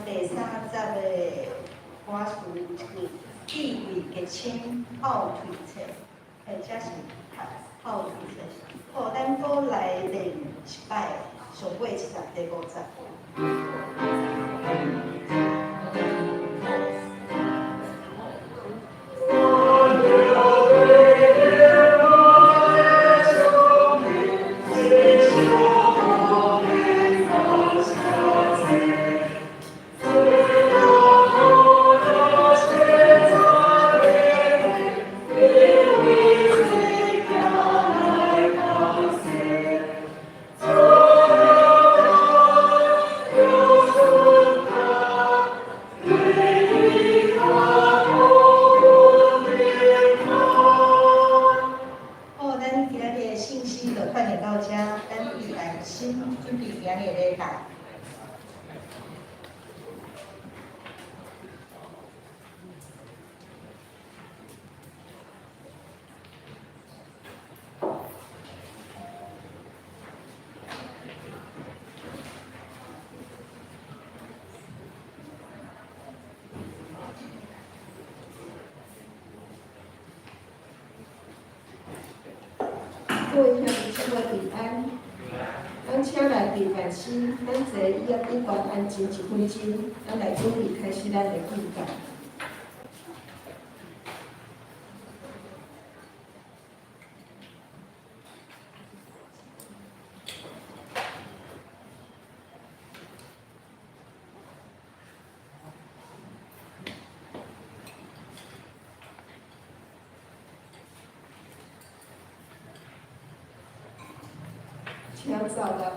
第三節的歌詞有一句：智慧結清後退冊，這是後退冊。好，咱閣來練一擺，上尾一節第五節。好，咱今仔日的信息就發言到這，咱預備心準備今仔日的禮拜。各位兄弟姊妹平安，咱請來預備心，咱坐椅仔頂懸安靜一分鐘，咱來準備開始咱的敬拜。請走啦。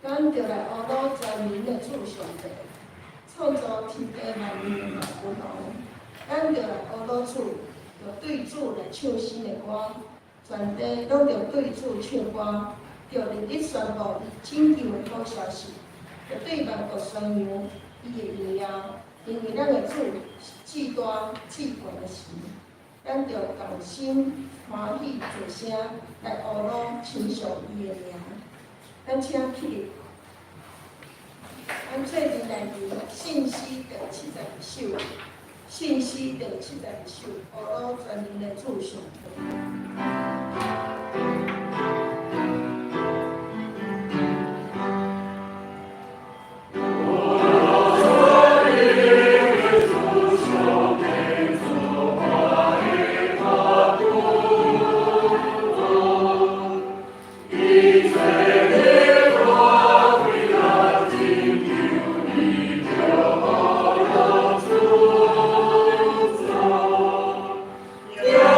咱著來阿魯全能的主上帝，創造天地萬物的萬軍王。咱著來阿魯主，著對主來唱新的歌，全地攏著對主唱歌，著日日宣布伊拯救的好消息，著對萬國宣揚伊的榮耀。因為咱的主是至大至懸的神，咱著同心歡喜齊聲來阿魯稱頌伊的名。咱請起立。咱做陣來念信詩第71首，信詩第71首，阿魯全能的主上帝。 Yeah.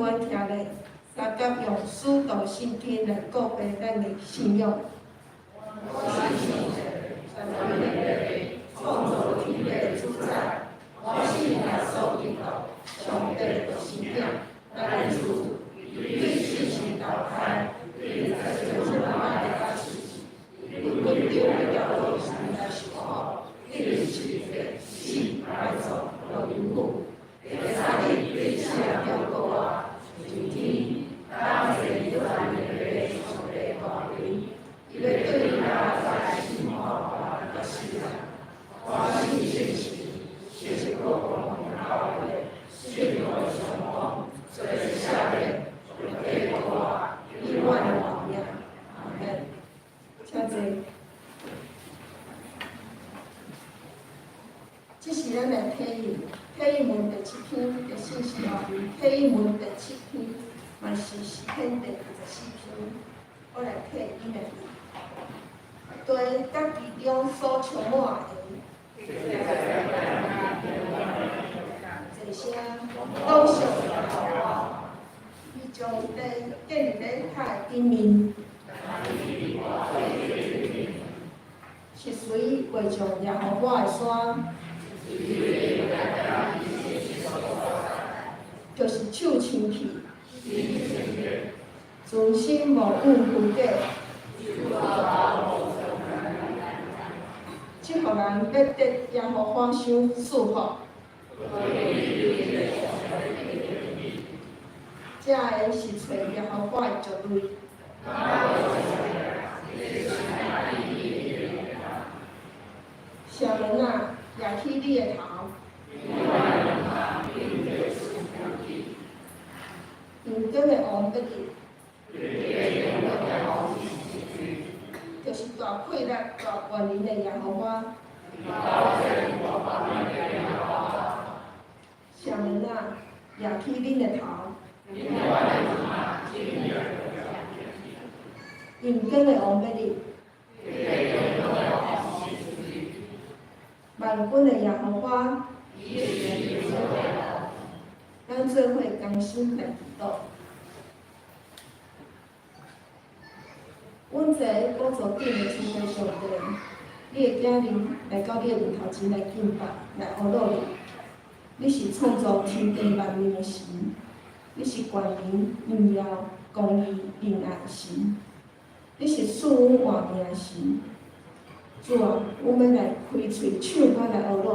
文徛咧，相佮用使徒信經來告白咱的信仰。我信上帝，全能的父，創造天地的主宰。我信耶穌基督，上帝的獨生子，咱的主，伊對聖神投胎，對聖母瑪利亞出世，為本丟彼拉多時來受苦，釘十字架，死埋葬，落陰府，第三日對死人中復活，上天，當坐佇全能的上帝大位，伊欲轉來裁審活人佮死人。我信聖神，聖國公教會，聖徒相通，罪赦免，肉體復活，永遠的活命。阿門。請坐。這是咱來體驗，體驗文第七篇的信息哦，體驗文第七篇，嘛是詩篇第24篇，我來體驗的。地佮其中所充滿的，齊聲攏屬耶和華。伊將地建立佇海頂面。是誰爬上耶和華的山？就是手清氣，存心無妄虛假，這予人欲得耶和華賞賜福。這个是揣耶和華的族類。城門啊，舉起你的頭。榮光的王欲入，就是大氣力、大權能的耶和華。城門啊，舉起恁的頭。榮光的王欲入，萬軍的耶和華，咱做伙同心來祈禱。阮坐寶座頂的慈悲上帝，你的子民來到你的面頭前來敬拜，來阿羅你。你是創造天地萬物的神，你是權能、榮耀、公義、仁愛的神，你是賜阮活命的神。主啊，阮欲來開喙唱歌來阿羅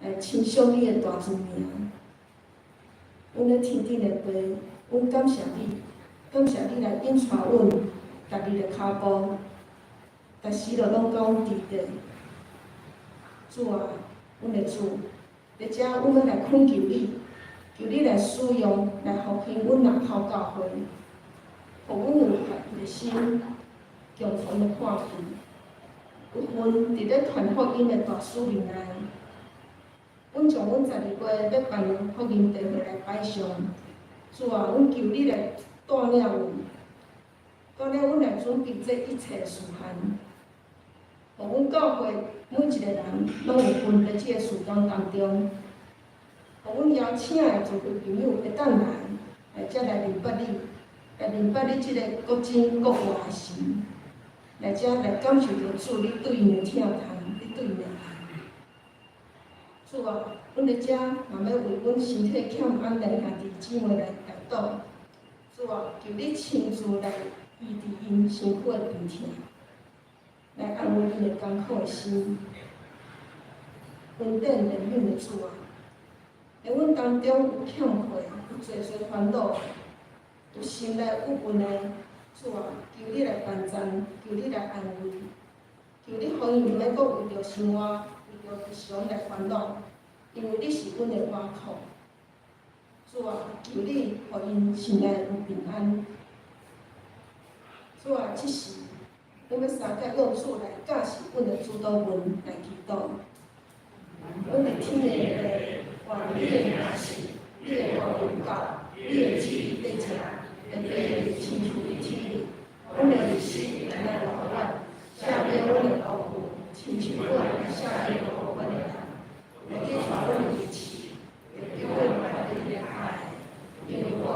你，來稱頌你的大尊名。阮咧天頂的父，阮感謝你，感謝你來引帶阮，踏你的跤步，逐時就攏佮阮佇咧。主啊，阮的主，佇遮阮欲來懇求你，求你來使用，來復興阮南口教會，予阮有合一的心，共同的看見，有份佇咧傳福音的大使命內。阮將阮12月欲辦的福音大會來擺上，主啊，阮求你來帶領阮，帶領阮來準備這一切事項，予阮教會每一個人攏有份佇這个事工當中，予阮邀請的聚會朋友會當來，來遮來認捌你，來認捌你這个閣真閣活的神，來遮來感受著主你對𪜶的疼痛，你對𪜶的愛。主啊，阮佇遮嘛欲為阮身體欠安的兄弟姊妹來代禱。主啊，求你親自來醫治𪜶身軀的病痛，來安慰𪜶的艱苦的心。恩典憐憫的主啊，佇阮當中有欠缺、有濟濟煩惱、有心內鬱悶的，主啊，求你來幫贊，求你來安慰，求你予𪜶毋免閣為著生活、為著日常來煩惱，因為你是阮的倚靠。主啊，求你予𪜶心內有平安。主啊，這時阮欲相佮用主來教示阮的主禱文來祈禱。阮佇天的父，願你的名聖，你的國臨到，你的旨意佇這，會變親像佇天頂。阮的日食今仔日予阮，赦免阮的過犯，親像阮也赦免過犯的人。莫去帶阮入試，會救阮脫離惡。因為國、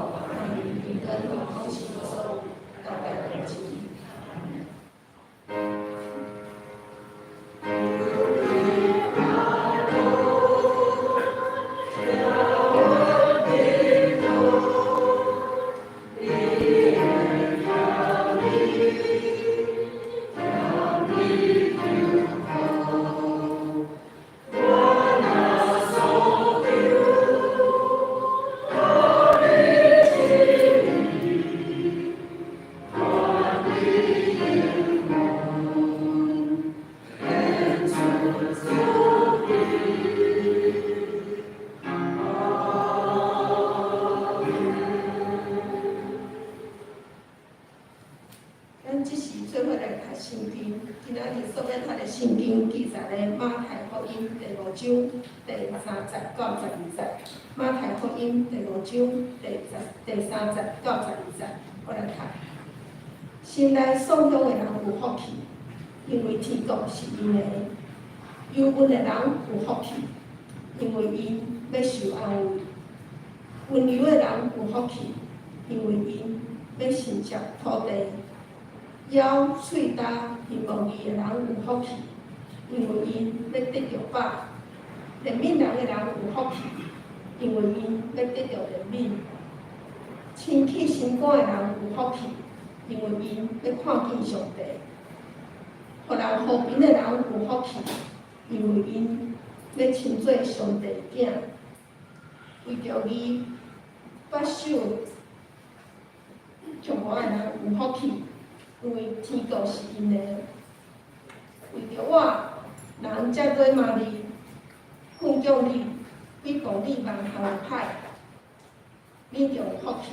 音第五章第三節到12節。馬太福音第五章第三節到12節，我來讀。心內爽享的人有福氣，因為天國是𪜶的；憂悶的人有福氣，因為𪜶欲受安慰；溫柔的人有福氣，因為𪜶欲承接土地；枵喙焦希望義的人有福氣，因為𪜶欲得著飽；憐憫人的人有福氣，因為𪜶欲得著憐憫；清氣心肝的人有福氣，因為𪜶欲看見上帝；予人和平的人有福氣，因為𪜶欲稱做上帝的囝。為著義縛受辱罵的人有福氣，因為天國是𪜶的。為著我，人這對罵你、訓斥你、誹謗你萬項的歹，恁就有福氣，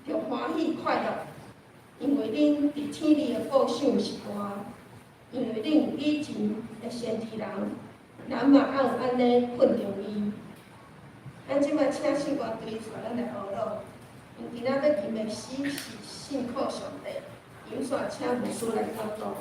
著歡喜快樂，因為恁佇天裡的報賞是大。因為恁以前的先知人，人嘛捌有按呢困著伊。咱這擺請聖歌隊帶咱來學咯。𪜶今仔欲吟的詩是信靠上帝，吟煞請牧師來講道。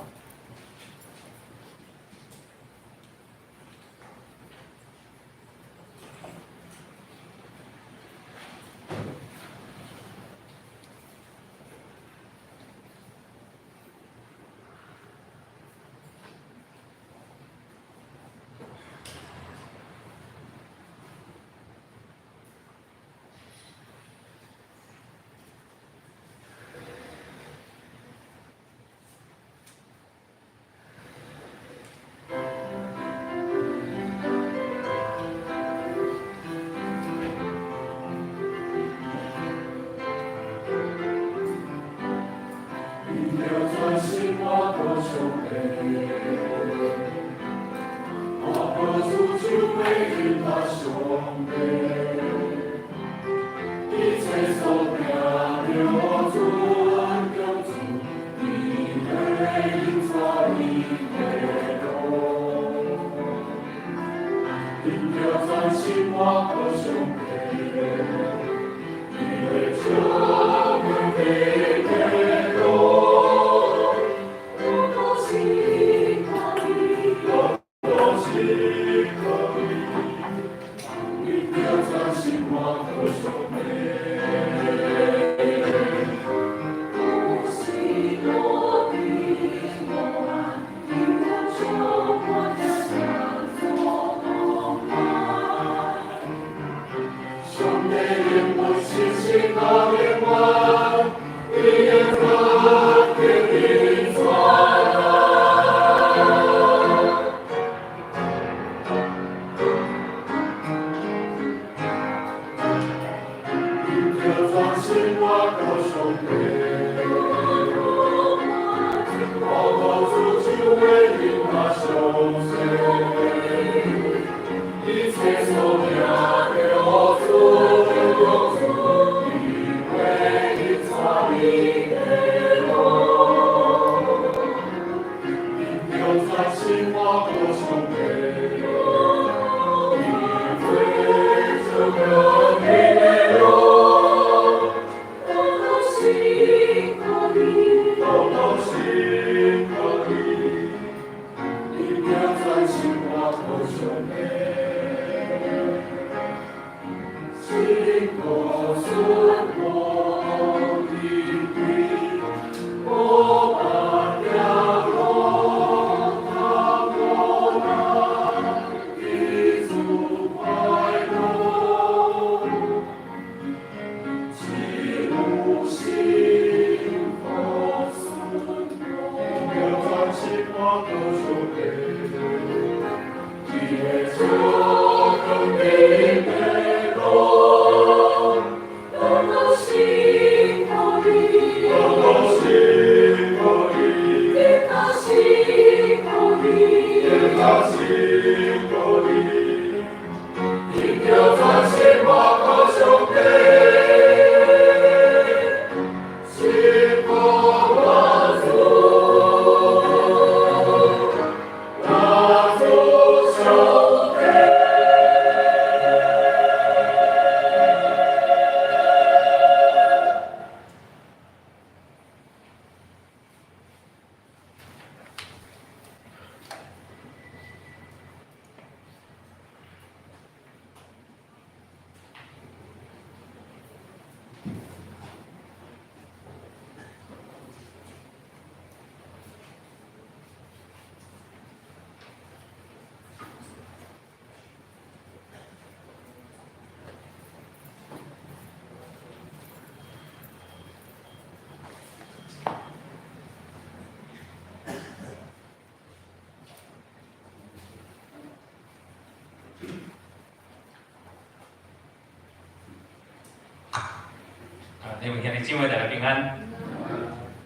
你們兄弟姊妹大家平安。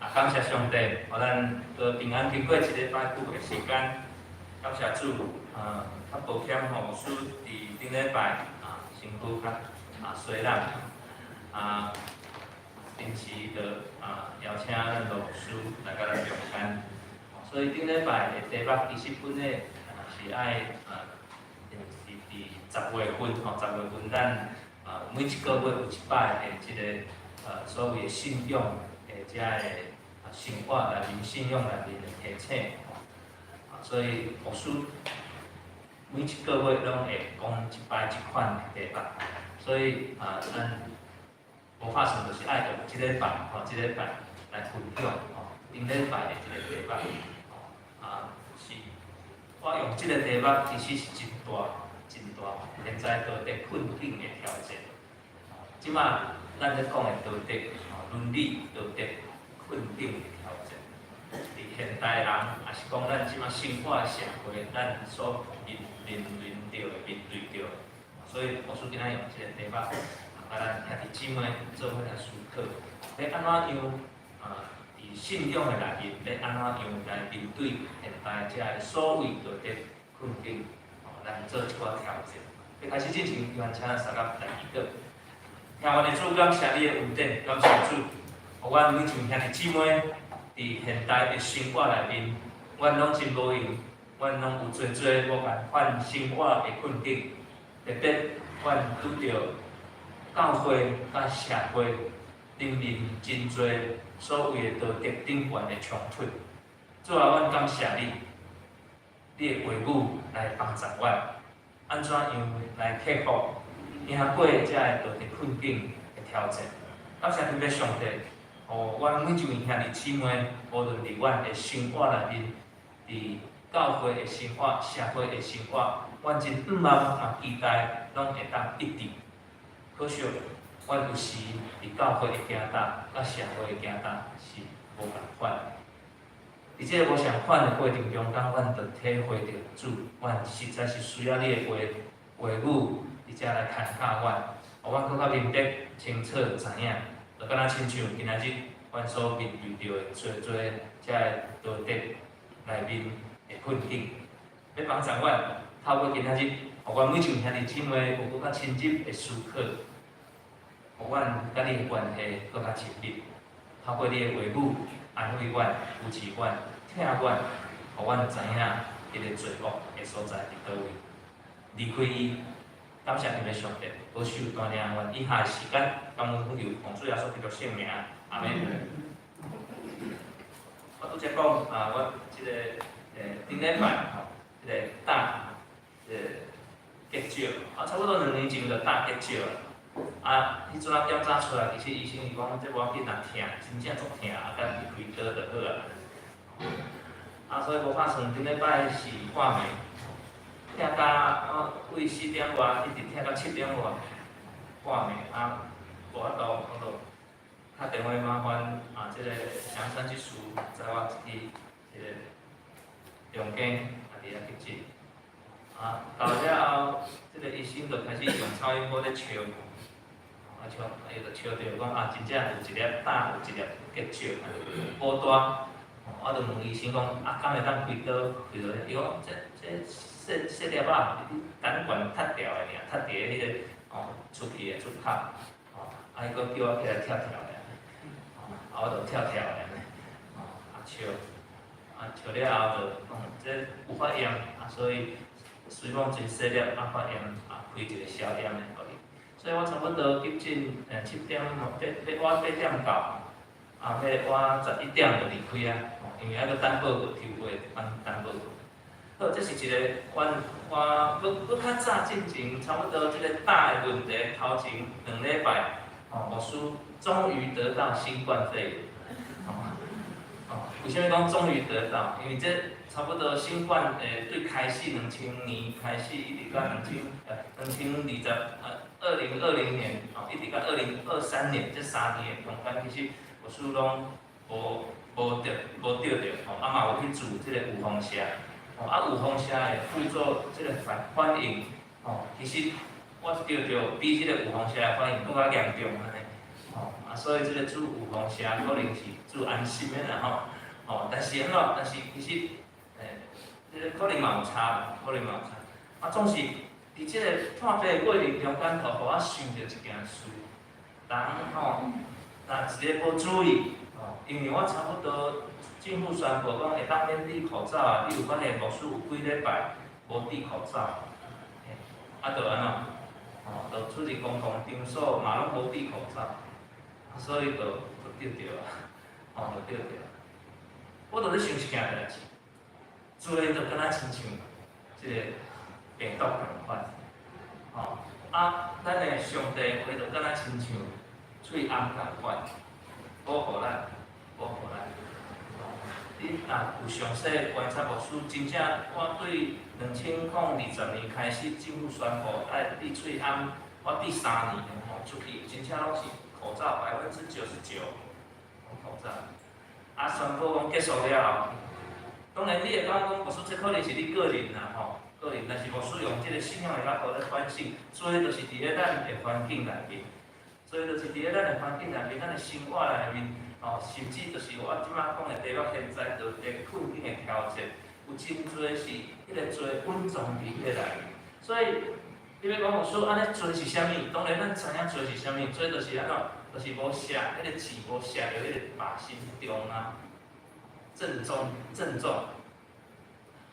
啊，感謝上帝，予咱閣平安經過一禮拜久的時間。感謝主，啊，較抱歉吼，牧師佇頂禮拜啊，身軀較啊衰弱，啊，臨時就啊邀請咱羅牧師來佮咱中間。所以頂禮拜的題目其實本咧啊是愛啊，是佇10月份吼，十月份咱啊每一個月有一擺的這個所謂的信仰的這个啊生活內面，信仰內面的提醒吼，啊，所以牧師每一個月攏會講一擺這款的題目，所以啊，咱無拍算就是愛用這禮拜吼，這禮拜來分享吼，頂禮拜的這個題目，吼啊是，我用這個題目其實是真大真大，現在道德困境的挑戰。這馬咱咧講的道德、倫理道德困境的挑戰，佇現代人，抑是講咱這馬生活的社會，咱所面面臨著的、面對著的，所以牧師今仔用這個題目，啊，佮咱兄弟姊妹做伙來思考，欲按怎樣啊？佇信仰的內面，欲按怎樣來面對現代這个所謂道德困境，哦，來做一寡挑戰。欲開始進前，願請大家來祈禱。聽阮的主，感謝你的恩典，感謝主，予阮每一位兄弟姊妹佇現代的生活內面，阮攏真無閒，阮攏有濟濟無仝款生活的困境，特別阮拄著教會佮社會裡面真濟所謂的道德頂懸的衝突。主啊，阮感謝你，你的話語來幫助阮，按怎樣來克服、贏過這个道德困境的挑戰。感謝天父上帝，予阮每一位兄弟姊妹，無論佇阮的生活內面，佇教會的生活、社會的生活，阮真向望嘛期待，攏會當一致。可惜，阮有時佇教會的行動，佮社會的行動是無仝款。佇這個無相款的過程中間，阮就體會著主，阮實在是需要你的話話語，佇遮來牽教阮，予阮閣較明白清楚知影，就敢若親像今仔日阮所面對著的濟濟這个道德內面的困境，欲幫助阮透過今仔日，予阮每一位兄弟姊妹有閣較深入的思考，予阮佮你的關係閣較親密。透過你的話語安慰阮、扶持阮、疼阮，予阮知影彼个罪惡的所在佇佗位，離開伊。感謝天父上帝保守帶領阮以下的時間，感恩奉求奉主耶穌基督聖名，阿門。我拄才講啊，我這个頂禮拜吼，這个膽這個結石，啊，差不多2年前就膽結石啊。彼陣仔檢查出來，其實醫生伊講這無要緊，若疼，真正足疼，啊，咱去開刀就好啊。啊，所以無拍算頂禮拜是半暝，疼甲我為4點外一直疼到7點外，半暝啊，無法度，我就敲電話麻煩啊，這個翔山執事載我去這個中間啊，佇遐急診。啊，到了後，這個醫生就開始用超音波咧照，啊照，伊就照著講啊，真正有一粒膽，有一粒結石，無大。我就問醫生講，啊，敢會當開刀開落？伊講這這細細粒仔，膽管塞掉的爾，塞佇彼個哦出去的出口，哦，啊伊閣叫我起來跳跳爾，哦，啊我就跳跳爾，哦，啊笑，啊笑了後就講這有發炎，啊所以雖講真細粒，啊發炎，啊開一個消炎的予伊，所以我差不多急診7點八點到。啊，欲倚11點就離開啊，因為愛閣等報告抽血，等等報告。好，這是一個阮我閣閣較早進前，差不多這個膽的問題，頭前2禮拜，哦，牧師終於得到新冠肺炎。哦，哦，為啥物講終於得到？因為這差不多新冠對開始2000年開始，一直到2020年，哦，一直到2023年這3年的中間，其實牧師攏無無著無著著吼，啊嘛有去注這個預防射，吼啊預防射的副作這個反反應，吼，其實我著著比這個預防射的反應閣較嚴重按呢，吼，啊，所以這個注預防針可能是注安心的啦吼，吼，但是按怎？但是其實，這個可能嘛有差，可能嘛有差。啊，總是佇這個破病的過程中間，就予我想著一件事，人吼，若一个無注意，吼，因為我差不多政府宣布講會當免戴口罩啊，你有發現牧師有幾禮拜無戴口罩，啊，就按怎？吼，就出入公共場所嘛攏無戴口罩，所以就著著啊，吼，就著著。我就咧想一件代誌，罪就敢若親像這個病毒仝款，吼，啊，咱的上帝話就敢若親像喙罨仝款，保護咱，保護咱。你若有詳細觀察牧師，真正我對2020年開始政府宣布愛戴喙罨，我戴3年吼出去，真正攏是口罩99%攏口罩。啊，宣布講結束了後，當然你會講講牧師，這可能是你個人啦吼，個人，但是牧師用這個信仰的角度來反省，罪就是佇咧咱的環境內面，罪就是佇咧咱的環境內面，咱的生活內面。哦，甚至就是我這擺講的題目，現在道德困境的挑戰，有真濟是彼個罪隱藏佇彼個內面。所以你欲講牧師按呢罪是啥物？當然咱知影罪是啥物，罪就是按怎，就是無射彼個箭，無射著彼個靶心中啊，正中正中。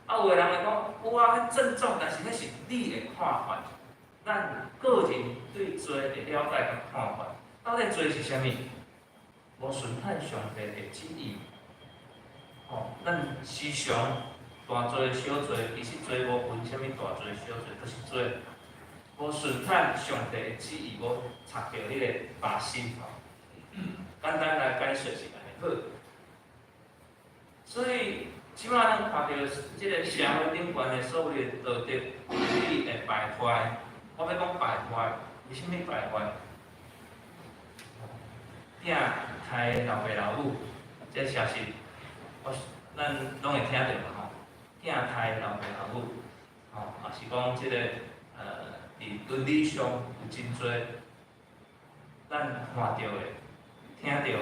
啊，有的人會講有啊，彼正中，但是彼是你的看法，咱個人對罪的了解佮看法，到底罪是啥物？無順趁上帝的旨意，吼，咱時常大罪小罪，其實罪無分啥物大罪小罪，都是罪。無順趁上帝的旨意，無插著彼個靶心，吼。簡單來解釋是按呢好。所以，這擺咱看著這個社會頂懸的所謂的道德倫理的敗壞，我欲講敗壞，為啥物敗壞？囝刣老爸老母，這消息我咱攏會聽著嘛吼。囝刣老爸老母，吼，也是講這個佇倫理上有真濟咱看著的、聽著的、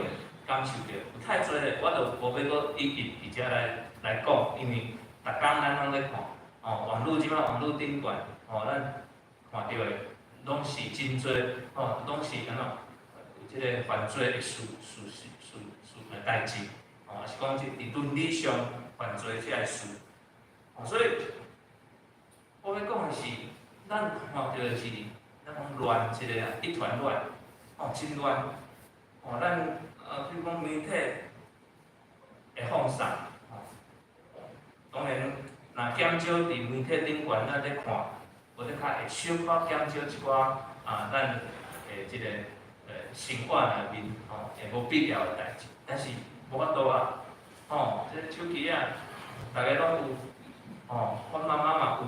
感受著，有太濟的，我就無欲閣一一佇遮來講，因為逐工咱攏咧看，哦，網路這擺網路頂懸，吼，咱看著的攏是真濟，吼，攏是按怎？有這個犯罪的事事事事事代誌，吼，也是講這佇倫理上犯罪這个事，吼，所以我欲講的是，咱看著的是，咱講亂一个啊，一團亂，吼，真亂，吼，咱比如講媒體會放送，吼，當然，若減少佇媒體頂懸，咱咧看，無得較會小可減少一寡啊，咱的這個生活內面吼，會無必要的代誌，但是無法度啊，吼，這個手機啊，逐个攏有，吼，阮媽媽嘛有，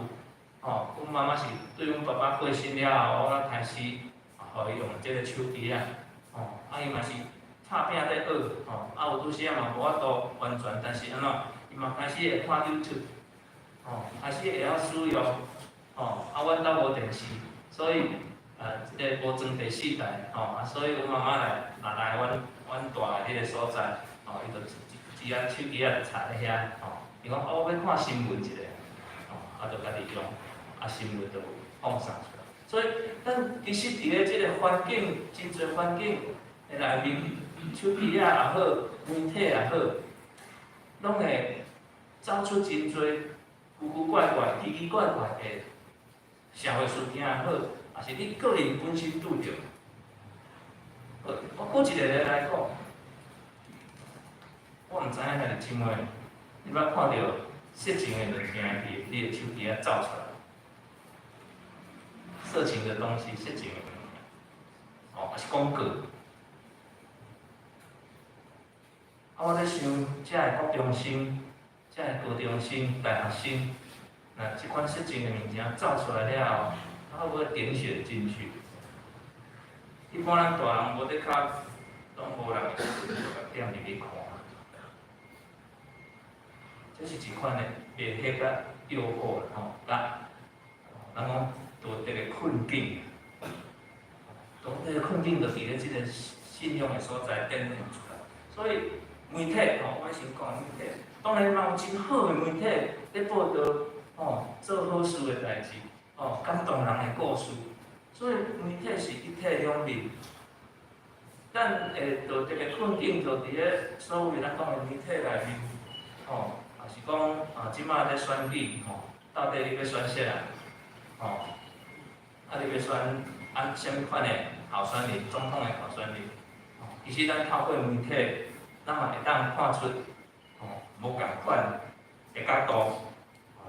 吼，阮媽媽是對阮爸爸過身了後，我才開始予伊用這個手機啊，吼，啊伊嘛是拍拚咧學，吼，啊有拄時仔嘛無法度完全，但是按怎，伊嘛開始會看 YouTube，吼，開始會曉使用，吼，啊阮兜無電視，所以這個無裝第四台，吼，啊所以阮媽媽來若來阮住的彼個所在，吼，伊就一支仔手機仔就插咧遐，吼，伊講哦，我欲看新聞一下，吼，啊就家己用，啊新聞就放送出來。所以咱其實佇咧這個環境，真濟環境的內面，手機仔也好，媒體也好，攏會走出真濟奇奇怪怪、奇奇怪怪的社會事件也好，也是你個人本身拄著。我舉一個例來講，我毋知影兄弟姊妹，你捌看著色情的物件佇你的手機仔走出來？色情的東西，色情的物件，哦，抑是廣告。啊，我咧想，遮的國中生、遮的高中生、大學生，若這款色情的物件走出來了後，他會不會點選進去？一般咱大人無得較，攏無人會點入去看。這是一款的迷惑佮誘惑啦，吼，佮人講道德的困境，道德的困境就佇咧這個時信仰的所在展現出來。所以媒體吼，我先講媒體，當然嘛有真好的媒體咧報導吼，做好事的代誌，吼，感動人的故事。所以媒體是一體兩面。咱的道德的困境就佇咧所謂咱講的媒體內面，吼，也是講啊，這馬咧選舉吼，到底你欲選啥人？吼，啊，你欲選按啥物款的候選人，總統的候選人？吼，其實咱透過媒體，咱嘛會當看出，吼，無仝款的角度，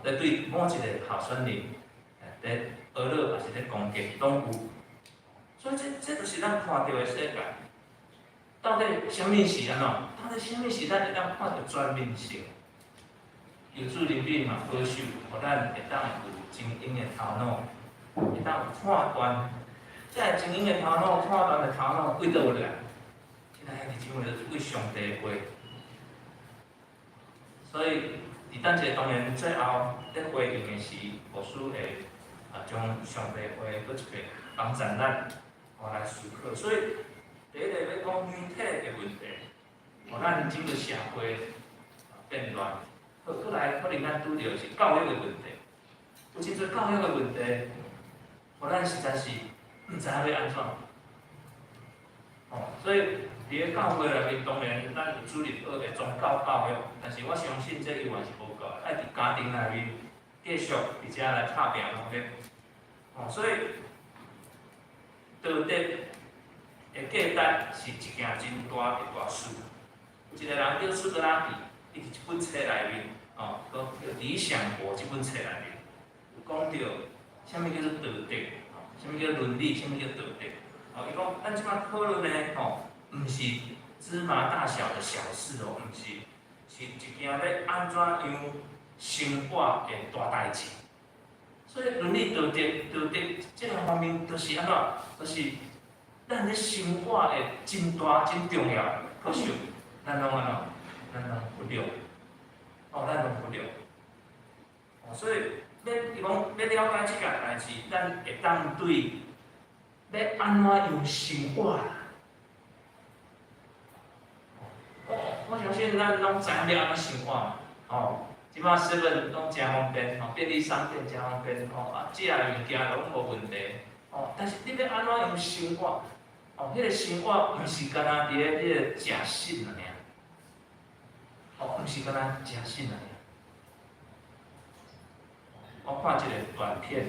咧對某一個候選人，咧呵咾，抑是咧攻擊，攏有。所以這就是咱看著的世界。到底啥物是按怎？到底啥物是咱會當看著全面性？求主憐憫嘛，保守，予咱會當有精英的頭腦，會當有判斷。這个精英的頭腦、判斷的頭腦，對佗位來？親愛的弟兄姊妹，對上帝的話。所以，佇等一下當然最後咧回應的時，牧師會啊將上帝話閣一遍幫助咱，予來思考。所以，第一個欲講媒體的問題，予咱整個社會變亂。好，閣來可能咱拄著是教育的問題，有真濟教育的問題，予咱實在是毋知影欲按怎。哦，所以佇咧教會內面，當然咱有主日學的宗教教育，但是我相信這猶原是無夠，愛佇家庭內面繼續佇遮來拍拚努力。哦，所以道德的價值是一件真大的大事。有一個人叫蘇格拉底，伊佇一本冊內面，哦，閣叫《理想國》這本冊內面，有講著啥物叫做道德，哦，啥物叫倫理，啥物叫道德。哦，伊講咱這擺討論的吼，毋是芝麻大小的小事哦，毋是，是一件欲按怎樣生活的大代誌。所以倫理道德，道德這個方面，就是按怎，就是咱咧生活的真大真重要。可惜咱攏按怎，咱攏忽略，哦，咱攏忽略。哦，所以欲伊講欲了解這件代誌，咱會當對欲按怎樣生活。我相信咱攏知影欲按怎生活嘛，哦，這擺 seven 攏誠方便，吼，便利商店誠方便，吼，啊，食的物件攏無問題，哦，但是你欲按怎樣生活？哦，彼個生活毋是干焦佇咧你個食食爾，哦，毋是干焦食食爾。我看一個短片，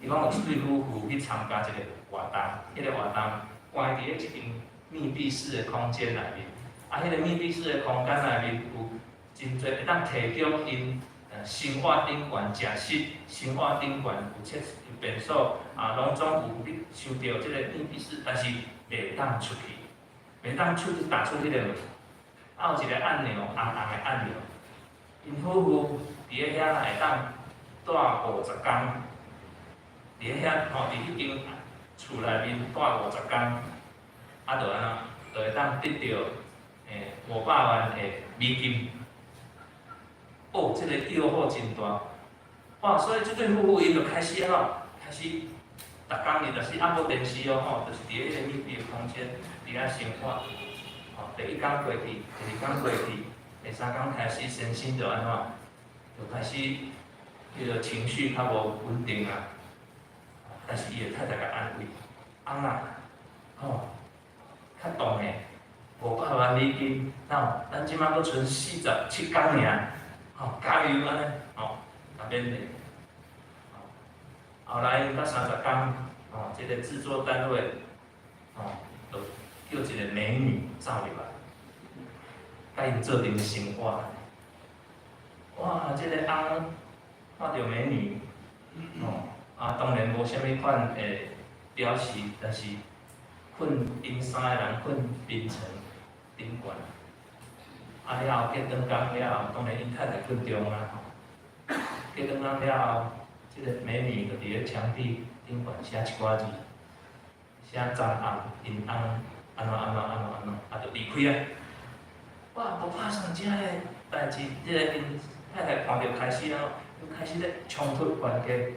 伊講有一對夫婦去參加一個活動，彼個活動關佇咧一間密閉式的空間內面，啊，彼個密閉式的空間內面有真濟會當提供𪜶生活頂懸食食，生活頂懸有設便所，啊，攏總有你想著這個密閉式，但是袂當出去，袂當出去踏出彼個門，啊，有一個按鈕，紅紅的按鈕，𪜶夫婦佇咧遐會當蹛50工，佇咧遐吼，佇彼間厝內面蹛50工，啊，就按怎，就會當得著500萬的美金。哦，這個誘惑真大，哇！所以這對夫婦𪜶就開始按怎，開始逐工伊就是啊無電視哦吼，就是佇彼個密閉的空間佇遐生活。吼，第一工過去，第二工過去，第三工開始身心就按怎，就開始彼個情緒較無穩定啊。但是伊的太太共安慰，翁仔，吼，較重的500萬美金，哪有？咱這擺閣賰47工爾，吼，加油按呢，吼，共勉勵。後來到30工，吼，這個製作單位，吼，就叫一個美女走入來，共𪜶做陣生活。哇！這個翁看著美女，吼，啊，當然無啥物款的表示，但是睏𪜶三個人睏眠床頂懸，啊了後過轉工了後，當然𪜶太太睏中間吼，過轉工了後，這個美女就佇咧牆壁頂懸寫一寡字，寫昨暗𪜶翁按怎按怎按怎按怎，啊就離開啊。哇！無拍算這个代誌，這個𪜶太太看著開始了，就開始咧衝突冤家。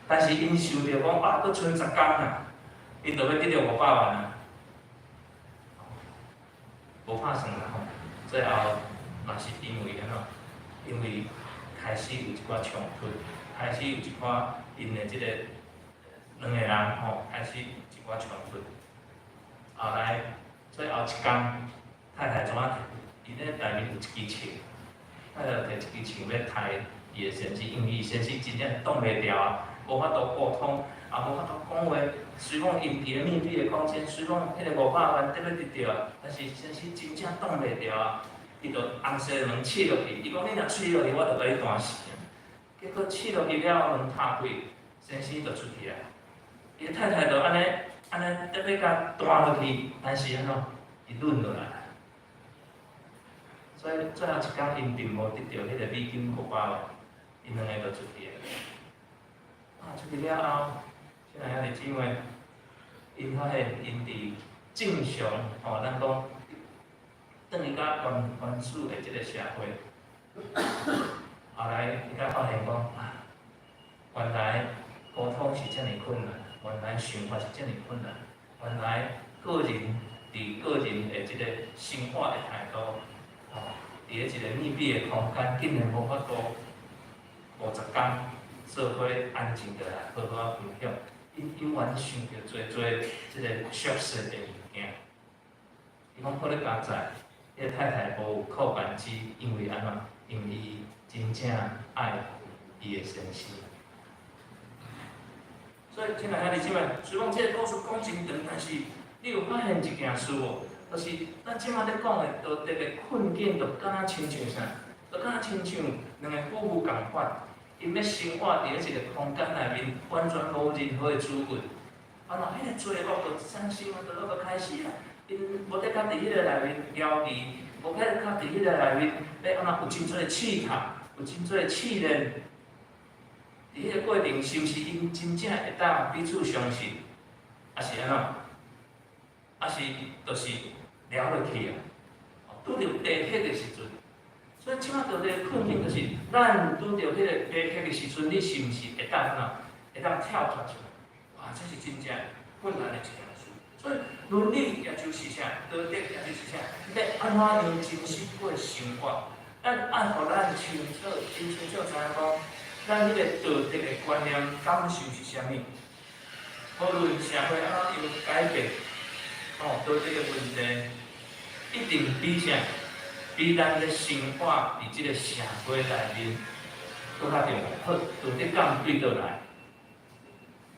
但是𪜶想著講啊，閣賰10工啊，𪜶就欲得著500萬啊。無拍算啦吼。最後嘛是因為按怎？因為開始有一寡衝突，開始有一寡𪜶的這个兩個人吼，開始有一寡衝突。後來最後一工，太太怎啊？伊咧內面有一支槍，太太摕一支槍欲刣伊的先生，因為伊先生真正擋袂牢啊，無法度溝通，也無法度講話。雖講𪜶佇咧密閉的空間，雖講彼个500萬得欲得著啊，但是先生真正擋袂牢啊，伊就紅紗門試落去，伊講你若試落去，我就共你彈死。結果試落去了後，門拍開，先生就出去啊。伊太太就按呢按呢得欲共彈落去，但是按怎，伊軟落來。所以最後一工，𪜶並無得著彼個美金500萬，𪜶兩个就出去啊。啊，出去了後，親愛兄弟姊妹，𪜶發現𪜶佇正常吼，咱講轉去較原原始的這个社會，後來伊才發現講啊，原來溝通是遮爾困難，原來想法是遮爾困難，原來個人佇個人的這个生活的態度，吼，佇咧一个密閉的空間，竟然無法度50工做伙安靜落來，好好仔分享。𪜶永遠想著濟濟這个熟悉的物件。伊講好咧佳哉，彼个太太無有靠萬子，因為按怎？因為伊真正愛伊的先生。所以，親愛兄弟姊妹，雖講這个故事講真長，但是你有發現一件事無？就是咱這馬咧講的道德的困境，就敢若親像啥？就敢若親像兩个夫婦仝款，𪜶欲生活佇咧一个空間內面，完全無任何的資訊。啊，若彼个罪惡就產生啊，就閣開始啊。𪜶無得較佇彼个內面療愈，無得較佇彼个內面欲按怎有真濟試探，有真濟試煉。佇彼个過程，是毋是𪜶真正會當彼此相信？抑是按怎？抑是就是聊落去啊？拄著低血的時陣，所以這馬道德困境就是，咱拄著彼个低血的時陣，你是毋是會當按怎？會當跳脫出來？哇，這是真正困難的一件事。所以倫理也就是啥？道德也就是啥？欲按怎用真實過生活？咱愛予咱清楚、真清楚知影講，咱彼個道德的觀念感受是啥物？無論社會按怎樣改變，哦，道德的問題一定比啥？比咱咧生活佇這个社會內面閣較重要。好，道德感對佗來？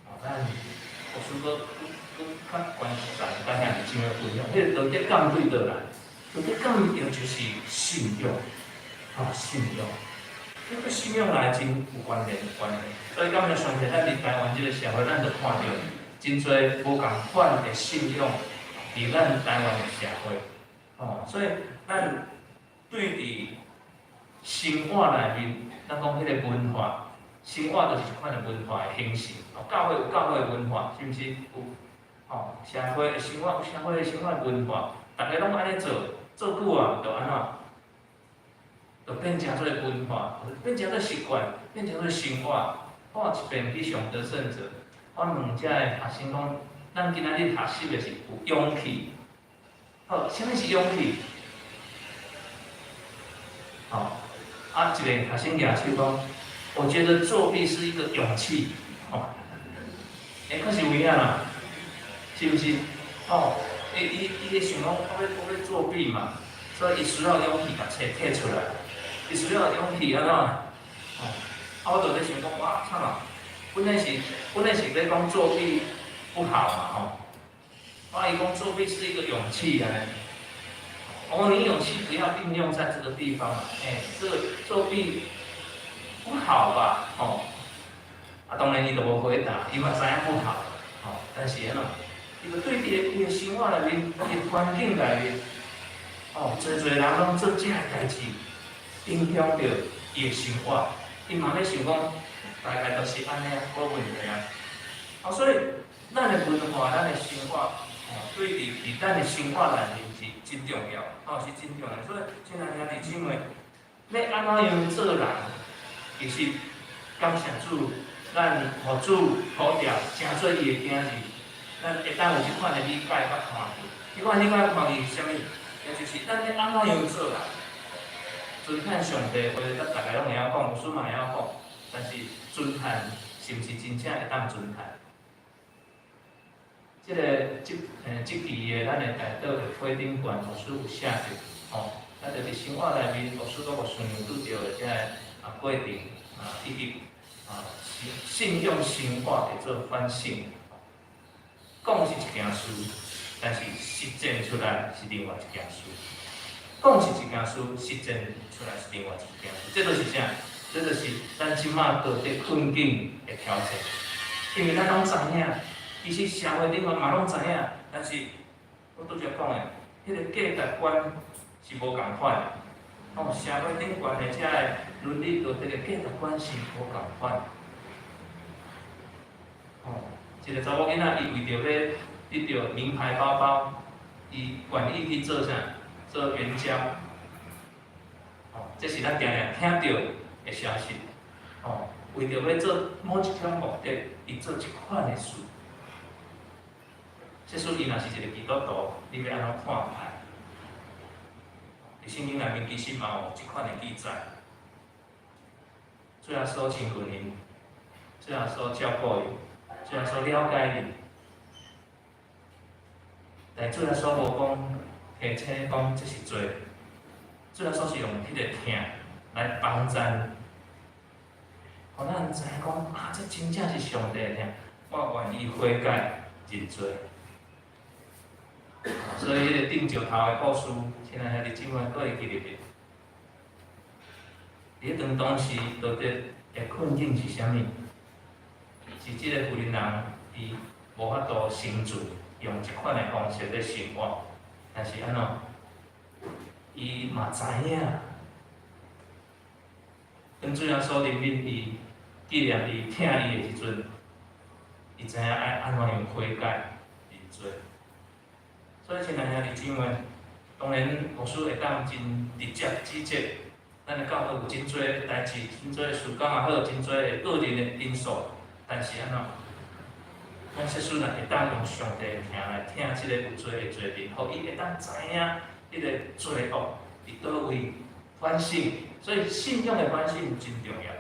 哦，咱牧師閣閣較關心咱兄弟姊妹分享，彼个道德感對佗來？道德感一定就是信仰，哦，信仰。這個信仰來真有關聯，有關聯。所以感謝上帝，咱佇台灣這个社會，咱就看著真濟無仝款的信仰佇咱台灣的社會，哦，所以咱對佇生活內面，咱講彼个文化，生活就是一款的文化的形式。哦，教會有教會的文化，是毋是？有，哦，社會的生活有社會的生活文化，逐家攏按呢做，做久啊，就按怎？就變成做文化，變成做習慣，變成做生活。我有一遍去上得勝者，我問遮的學生講，咱今仔日學習的是有勇氣。好，啥物是勇氣？吼，啊，一个學生舉手講，我覺得作弊是一個勇氣。吼，欸，確實有影啦，是毋是？哦，伊伊伊咧想講，我欲作弊嘛，所以伊需要勇氣共冊摕出來，伊需要勇氣按怎？哦，啊，我就咧想講，哇，慘啊！本來是欲講作弊不好嘛，吼，啊，伊講作弊是一個勇氣啊。哦，你勇氣不要運用在這個地方啊，欸，這個作弊不好吧？吼，啊，當然伊就無回答，伊嘛知影不好，吼，但是按怎？伊就對佇伊的生活內面，伊的環境內面，哦，濟濟人攏做這个代誌，影響著伊的生活，伊嘛咧想講，大概都是按呢啊，無問題啊。啊，所以咱的文化，咱的生活，哦，對佇佇咱的生活內面是真重要，哦，是真重要。所以，親愛兄弟姊妹，欲按怎樣做人，其實感謝主，咱予主呼召，成做伊的囝兒，咱會當有這款的理解佮看見。這款理解看見是啥物？也就是咱欲按怎樣做啦？尊嘆上帝話，咱逐家攏會曉講，牧師嘛會曉講，但是尊嘆是毋是真正會當尊嘆？這个這這期的咱的代禱的批頂懸，牧師有寫著，吼，咱就佇生活內面，牧師佮牧師娘拄著的這个過程，以及信仰生活會做反省。講是一件事，但是實踐出來是另外一件事。講是一件事，實踐出來是另外一件事。這就是啥？這就是咱這馬道德困境的挑戰。因為咱攏知影，其實社會頂面嘛攏知影，但是我拄才講的，彼个價值觀是無仝款的。哦，社會頂懸的這个倫理道德的價值觀是無仝款。哦，一個查某囡仔，伊為著欲得著名牌包包，伊願意去做啥？做援交。哦，這是咱定定聽著的消息。哦，為著欲做某一種目的，伊做這款的事。這使伊若是一個基督徒，你欲按怎看待？佇聖經內面其實嘛有這款的記載。主耶穌親近𪜶，主耶穌照顧伊，主耶穌了解伊。但主耶穌無講提醒講這是罪，主耶穌是用彼个疼來幫贊，予咱知影講啊，這真正是上帝的疼，我願意悔改認罪。所以彼个釘石頭的故事，親愛兄弟姊妹，閣會記得袂？佇彼陣當時道德的困境是啥物？是這个婦人人伊無法度生存，用這款的方式咧生活，但是按怎？伊嘛知影，當主耶穌憐憫伊、紀念伊、疼伊的時陣，伊知影愛按怎樣悔改認罪。所以，親愛兄弟姊妹，當然牧師會當真直接指責，咱的教會有真濟代誌，真濟事工也好，真濟個人的因素，但是按怎？咱設使若會當用上帝的疼來疼這個有罪的罪人，予伊會當知影彼个罪惡佇佗位反省，所以信仰的反省真重要。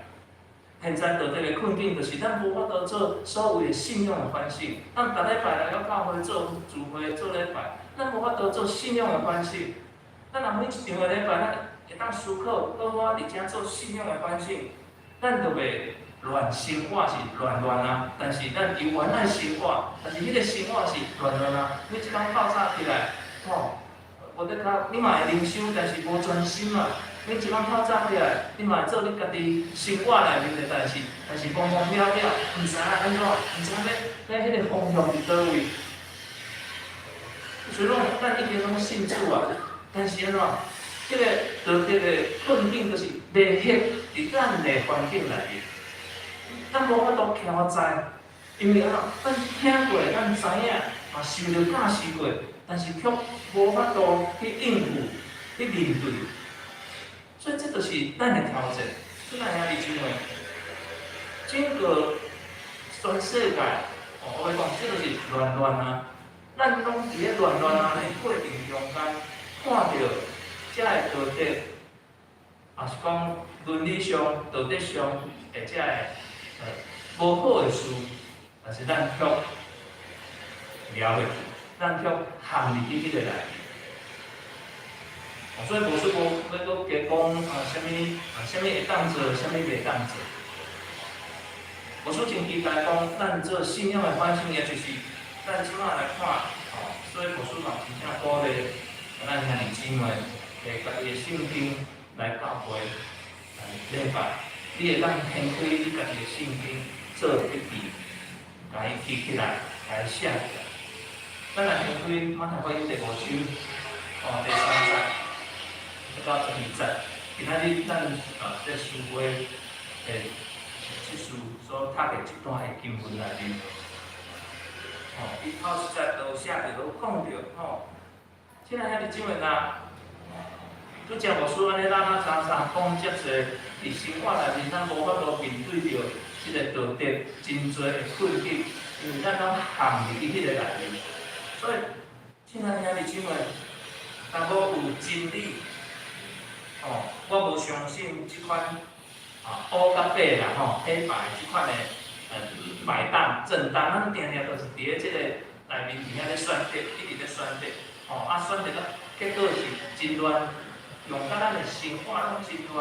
現在道德的困境就是咱無法度做所謂的信仰的反省。咱逐禮拜來到教會做聚會、做禮拜，咱無法度做信仰的反省。咱若每一場的禮拜，咱會當思考，好好佇遮做信仰的反省，咱就袂亂生活是亂亂啊。但是咱猶原愛生活，但是彼个生活是亂亂啊。每一工透早起來，吼，無得較你嘛會靈修，但是無專心嘛。每一工透早起來，你嘛會做你家己生活內面的代誌，但是茫茫渺渺，毋知影按怎，毋知影欲欲彼个方向佇佗位。雖然咱已經攏信主啊，但是按怎？這个道德的困境就是迷失佇咱的環境內面，咱無法度徛在，因為按怎？咱聽過，咱知影，嘛受著教示過，但是卻無法度去應付、去面對。所以這就是咱的挑戰。親愛兄弟姊妹，整個全世界，哦，我欲講，這就是亂亂啊！咱攏佇咧亂亂啊的過程中間，看著這个道德，也是講倫理上、道德上的這个無好的事，但是咱卻撩落去，咱卻陷入去彼個內面。所以無說無欲閣加講啊，啥物啊，啥物會當做，啥物袂當做。牧師真期待講，咱做信仰的反省，也就是咱這馬來看，吼，所以牧師嘛真正鼓勵咱兄弟姊妹，會家己的聖經來教會來禮拜，你會當掀開你家己的聖經做筆記，共伊記起來，共伊寫起來。咱來掀開馬太福音第五章，哦，第三節到12節，今仔日咱這書會的這書所讀的這段的經文內面，吼，伊頭一節就寫著都講著，吼，親愛兄弟姊妹啊，拄才牧師按呢拉拉雜雜講遮濟，佇生活內面咱無法度面對著這個道德真濟的困境，因為咱攏陷入去彼個內面，所以親愛兄弟姊妹，若無有真理，吼，我無相信這款啊烏佮白啦吼，黑白這款的擺盪震盪，咱定定都是佇咧這個內面佇遐咧選擇，一直咧選擇，吼啊選擇到結果是真亂，用甲咱的生活攏真亂，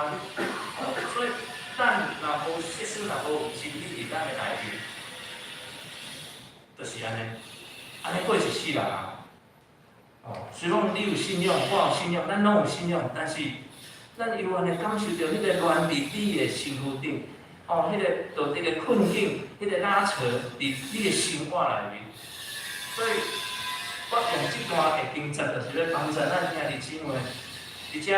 吼，所以咱若無設施，若無有真理佇咱的內面，就是按呢，按呢過一世人啊。哦，雖講你有信仰，我有信仰，咱攏有信仰，但是咱猶原會感受著彼個亂佇你的身軀頂，哦，彼個道德的困境，彼個拉扯佇你的生活內面。所以，我用這段的經節，就是欲幫助咱兄弟姊妹，佇遮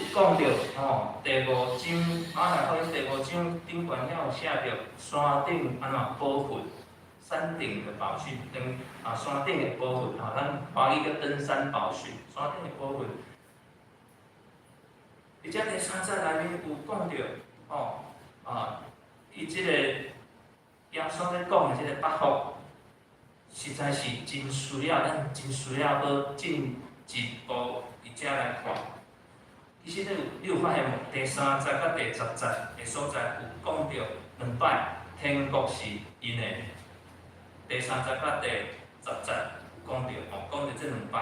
有講著，吼，第五章，馬太福音第五章頂懸遐有寫著山頂按怎寶訓。山頂的寶訓，登啊山頂的寶訓，吼，咱華語叫登山寶訓，山頂的寶訓。佇遮第三節內面有講著，吼啊，伊這個耶穌咧講的這個八福，實在是真需要，咱真需要閣進一步佇遮來看。其實你有發現無？第三節佮第十節的所在有講著兩擺，天國是𪜶的。第三節佮第十節有講著，吼，講著這兩擺，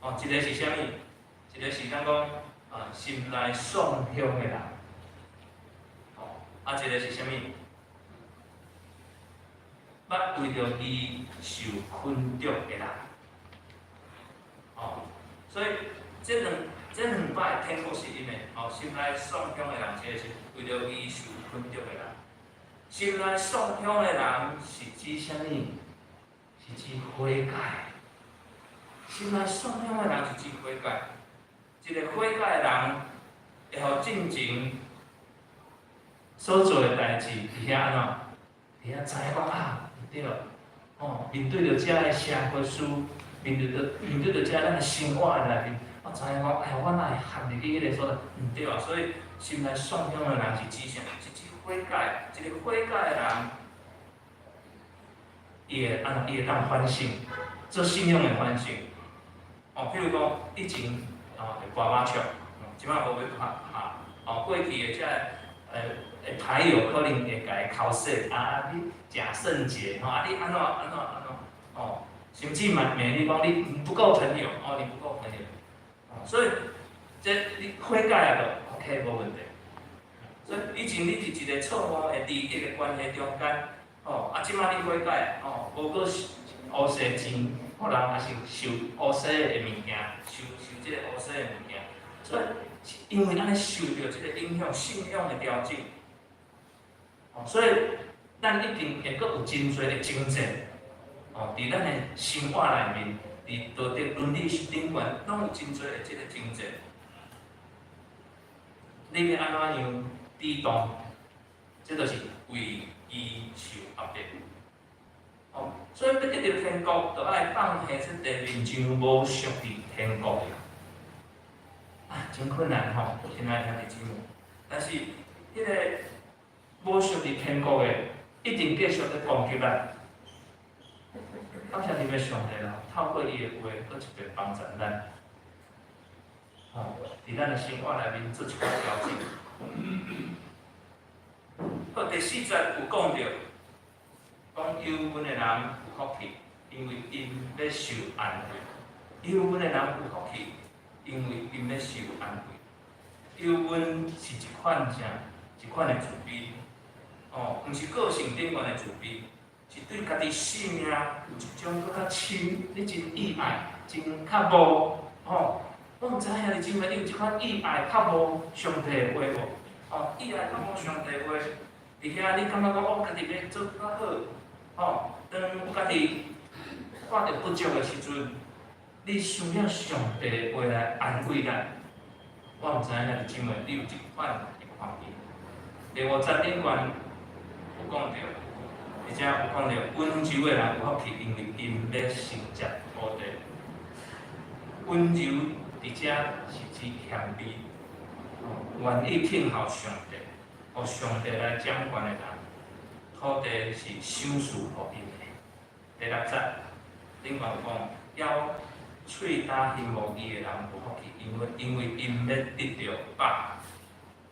哦，一個是啥物？一個是咱講啊，心內喪向的人，吼，啊，一個是啥物？捌為著義受困著的人，哦，所以這兩擺天國是𪜶的，哦，心內喪向的人，這個是為著義受困著的人。心內喪向的人是指啥物？是指悔改。心內喪向的人是指悔改。一個悔改的人，會予進前所做的代誌，佇遐按怎？佇遐知影講啊，毋對，哦，面對著遮的社會事，面對著遮咱的生活的內面，我知影講，哎呀，我哪會陷入去彼個所在？毋對啊，所以心內喪向的人是指啥？是指悔改。一個悔改的人，伊會按怎？伊會當反省，做信仰的反省。哦，譬如講，以前哦會拔麻將，這擺無欲拍哈。哦，過去的這個牌友可能會共伊剾洗，啊，你食聖節吼，啊，你按怎按怎按怎，哦，甚至嘛罵你講你不夠朋友，哦，你不夠朋友，哦，所以這你悔改啊，就 OK 無問題。所以以前你佇一個錯誤的利益的關係中間，哦，啊，這擺你悔改，哦，無閣烏踅錢，予人抑是受烏踅的物件，受這個烏踅的物件，所以因為按呢受著這個影響，信仰的調整，哦，所以咱一定會閣有真濟的掙扎，哦，佇咱的生活內面，佇道德倫理頂懸，攏有真濟的這個掙扎。你欲按怎樣抵擋？這就是為義受壓迫。哦，所以欲得著天國，就愛放下這地面上無屬於天國的。啊，真困難吼，親愛兄弟姊妹。但是，彼個無屬於天國的，一定繼續咧攻擊咱。感謝恁的上帝啦，透過伊的話，閣一遍幫助咱。吼，佇咱的生活內面做一寡調整。好，第四節有講著，講憂悶的人有福氣，因為𪜶欲受安慰。憂悶的人有福氣，因為𪜶欲受安慰。憂悶是一款啥？一款的自卑。哦，毋是個性頂懸的自卑，是對家己性命有一種閣較深，你真意愛，真較無吼。我毋知影兄弟姊妹，你有這款意愛較無上帝的話無？哦，意愛較無上帝的話，佇遐你感覺講，我家己欲做較好，吼，當家己看著不足的時陣，你需要上帝的話來安慰咱。我毋知影兄弟姊妹，你有這款的看見？第五節頂懸有講著，而且有講著溫柔的人有福氣，因為𪜶欲承接土地。溫柔佇遮是指謙卑，願意聽候上帝，予上帝來掌權的人，土地是賞賜予𪜶的。第六節，頂懸有講，夭喙焦行無義的人有福氣，因為𪜶欲得著飽。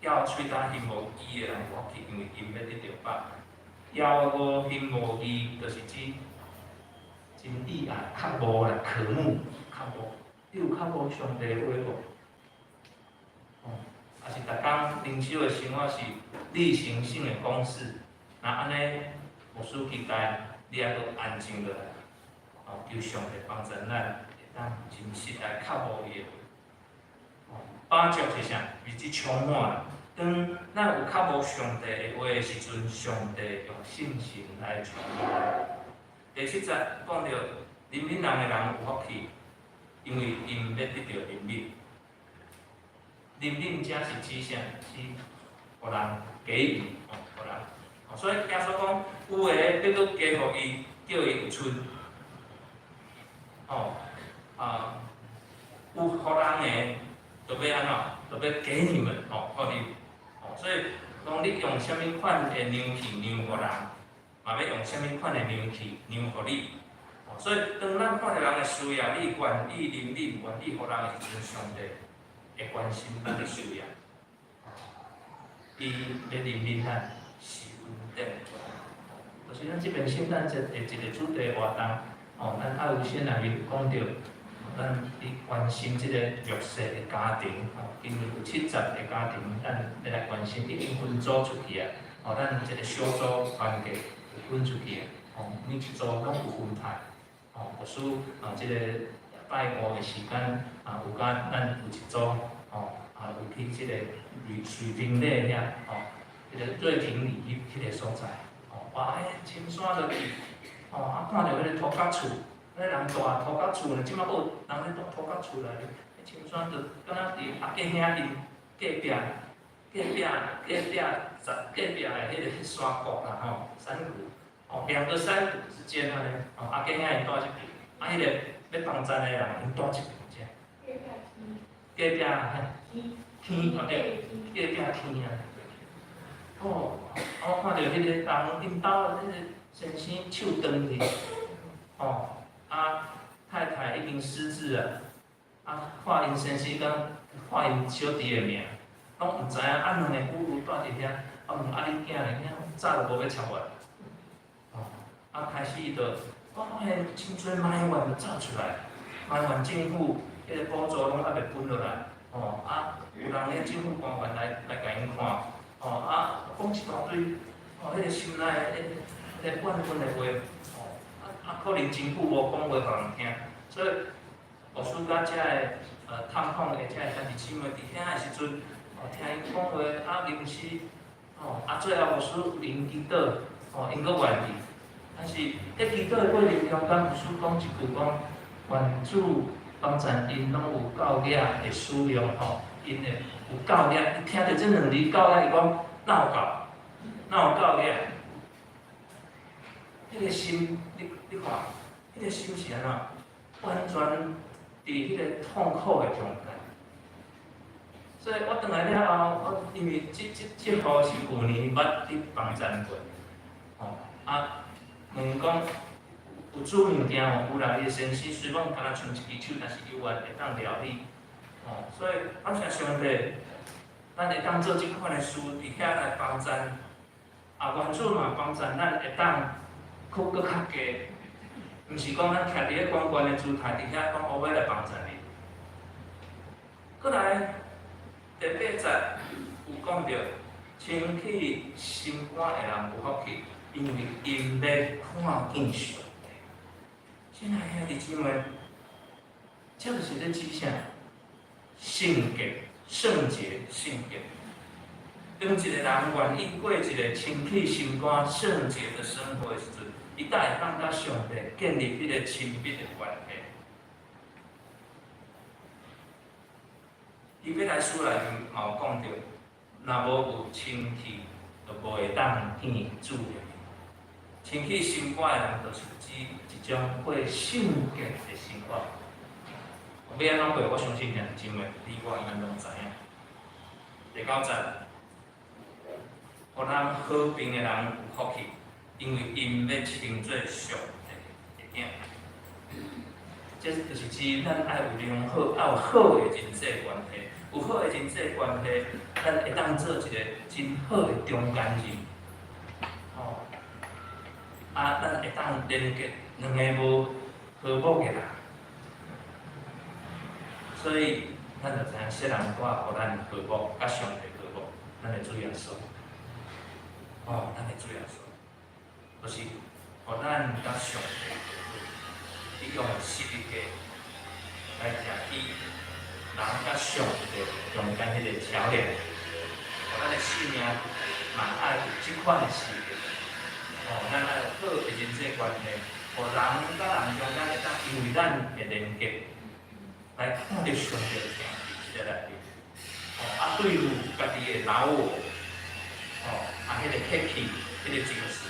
枵喙焦行無義的人有福氣，因為𪜶欲得著飽。枵餓行無義，就是指真意愛、渴慕啦、渴慕、渴慕。你有渴慕上帝的話無？哦，抑是逐工靈修的生活是例行性的公事，若按呢，牧師期待你愛閣安靜落來，哦，求上帝幫助咱，會當真實來渴慕伊的話。哦，飽足是啥？是指充滿。當咱有渴慕上帝的話的時陣，上帝用信心來充滿。第七節講著憐憫人的人有福氣，因為𪜶欲得著憐憫。憐憫這是指啥？是予人給予，哦，予人。所以耶穌講，有的欲閣加予伊，叫伊有賰。哦，啊，有予人的，就欲按怎？就欲給你們，哦，予你。哦，所以講你用啥物款的量器量予人，嘛欲用啥物款的量器量予你。哦，所以當咱看著人的需要，你願意憐憫，願意予人的時陣，上帝會關心咱的需要。伊欲憐憫咱是恩典。就是咱這邊聖誕節的一個主題活動，哦，咱愛有線內面有講著，咱佇關心這個弱勢的家庭，哦，今年有70個家庭，咱欲來關心，已經分組出去啊，哦，咱這個小組團契有分出去啊，哦，每一組攏有分派，哦，牧師啊，這個拜五的時間啊，有佮咱有一組，哦，啊，有去這個瑞平里遐，哦，彼個瑞平里彼個所在。哇！彼青山落去，哦，啊，看著彼個土埆厝，彼人住土埆厝呢，這擺閣有人咧住土埆厝內面，彼青山就敢若佇阿伯兄𪜶隔壁的彼個山谷啦吼，山谷，哦，兩個山谷之間按呢，哦，阿伯兄𪜶住這邊，啊，彼個欲幫贊的人𪜶住這邊遮。隔壁坑，哦對，隔壁坑啊。哦，我看著彼個人𪜶兜彼個先生手斷去，哦，啊，太太已經失智啊，啊，看𪜶先生佮看𪜶小弟的名，攏毋知影啊，兩個婦女蹛佇遐，啊問啊恁囝咧，囝早就無欲插我，哦，啊開始伊就，我發現真濟埋怨就走出來，埋怨政府，彼個補助攏猶未分落來，哦，啊，有人咧政府官員來共𪜶看。哦啊，講一大堆，哦，彼個心內彼個怨恨的話，哦，啊啊，可能真久無講話予人聽，所以牧師佮遮个探訪的遮个兄弟姊妹佇遐的時陣，哦，聽𪜶講話，啊，臨時，哦，啊，最後牧師為𪜶祈禱，哦，𪜶閣願意，但是佇祈禱的過程中間，牧師講一句講，願主幫贊𪜶攏有夠額的使用，吼，𪜶會有夠額，伊聽著這兩字夠額，伊講哪有夠？哪有夠額？彼個心，你看，彼個心是按怎？完全佇彼個痛苦的中間。所以我轉來了後，我因為這戶是舊年捌佇幫贊過，吼啊，問講有煮物件無？有啦，伊的先生雖講敢若賰一支手，但是猶原會當料理，吼，所以感謝上帝，咱會當做這款的事，佇遐來幫贊，啊，願主嘛幫贊咱會當去閣較低，毋是講咱徛佇咧懸懸的姿態，佇遐講我欲來幫贊你。閣來第八節有講著，清氣心肝的人有福氣，因為𪜶欲看見上帝。親愛兄弟姊妹，這就是咧指啥？聖潔、聖潔、聖潔。當一個人願意過一個清氣心肝、聖潔的生活的時陣，伊才會當佮上帝建立彼個親密的關係。希伯來書內面嘛有講著，若無有清氣，就無會當見主的面。清氣心肝的人，就是指一種過聖潔的生活。欲按怎過，我相信兄弟姊妹，你我應該攏知影。第九節，予人和平的人有福氣，因為𪜶欲稱做上帝的囝。這就是指咱愛有良好、愛有好的人際關係。有好的人際關係，咱會當做一個真好的中間人。吼，啊，咱會當連結兩个無和睦的人。所以，咱就知影世人帶予咱和睦，佮上帝和睦，咱的主耶穌。哦，咱的主耶穌，就是予咱佮上帝和好，伊用十字架來徛起人佮上帝中間彼个橋梁，予咱的生命嘛愛有這款的生命。哦，咱愛有好的人際關係，予人佮人中間會當因為咱的連結，來看著上帝疼佇這个內面。哦，啊對付家己的老我，哦，啊，彼个客氣，彼个情緒，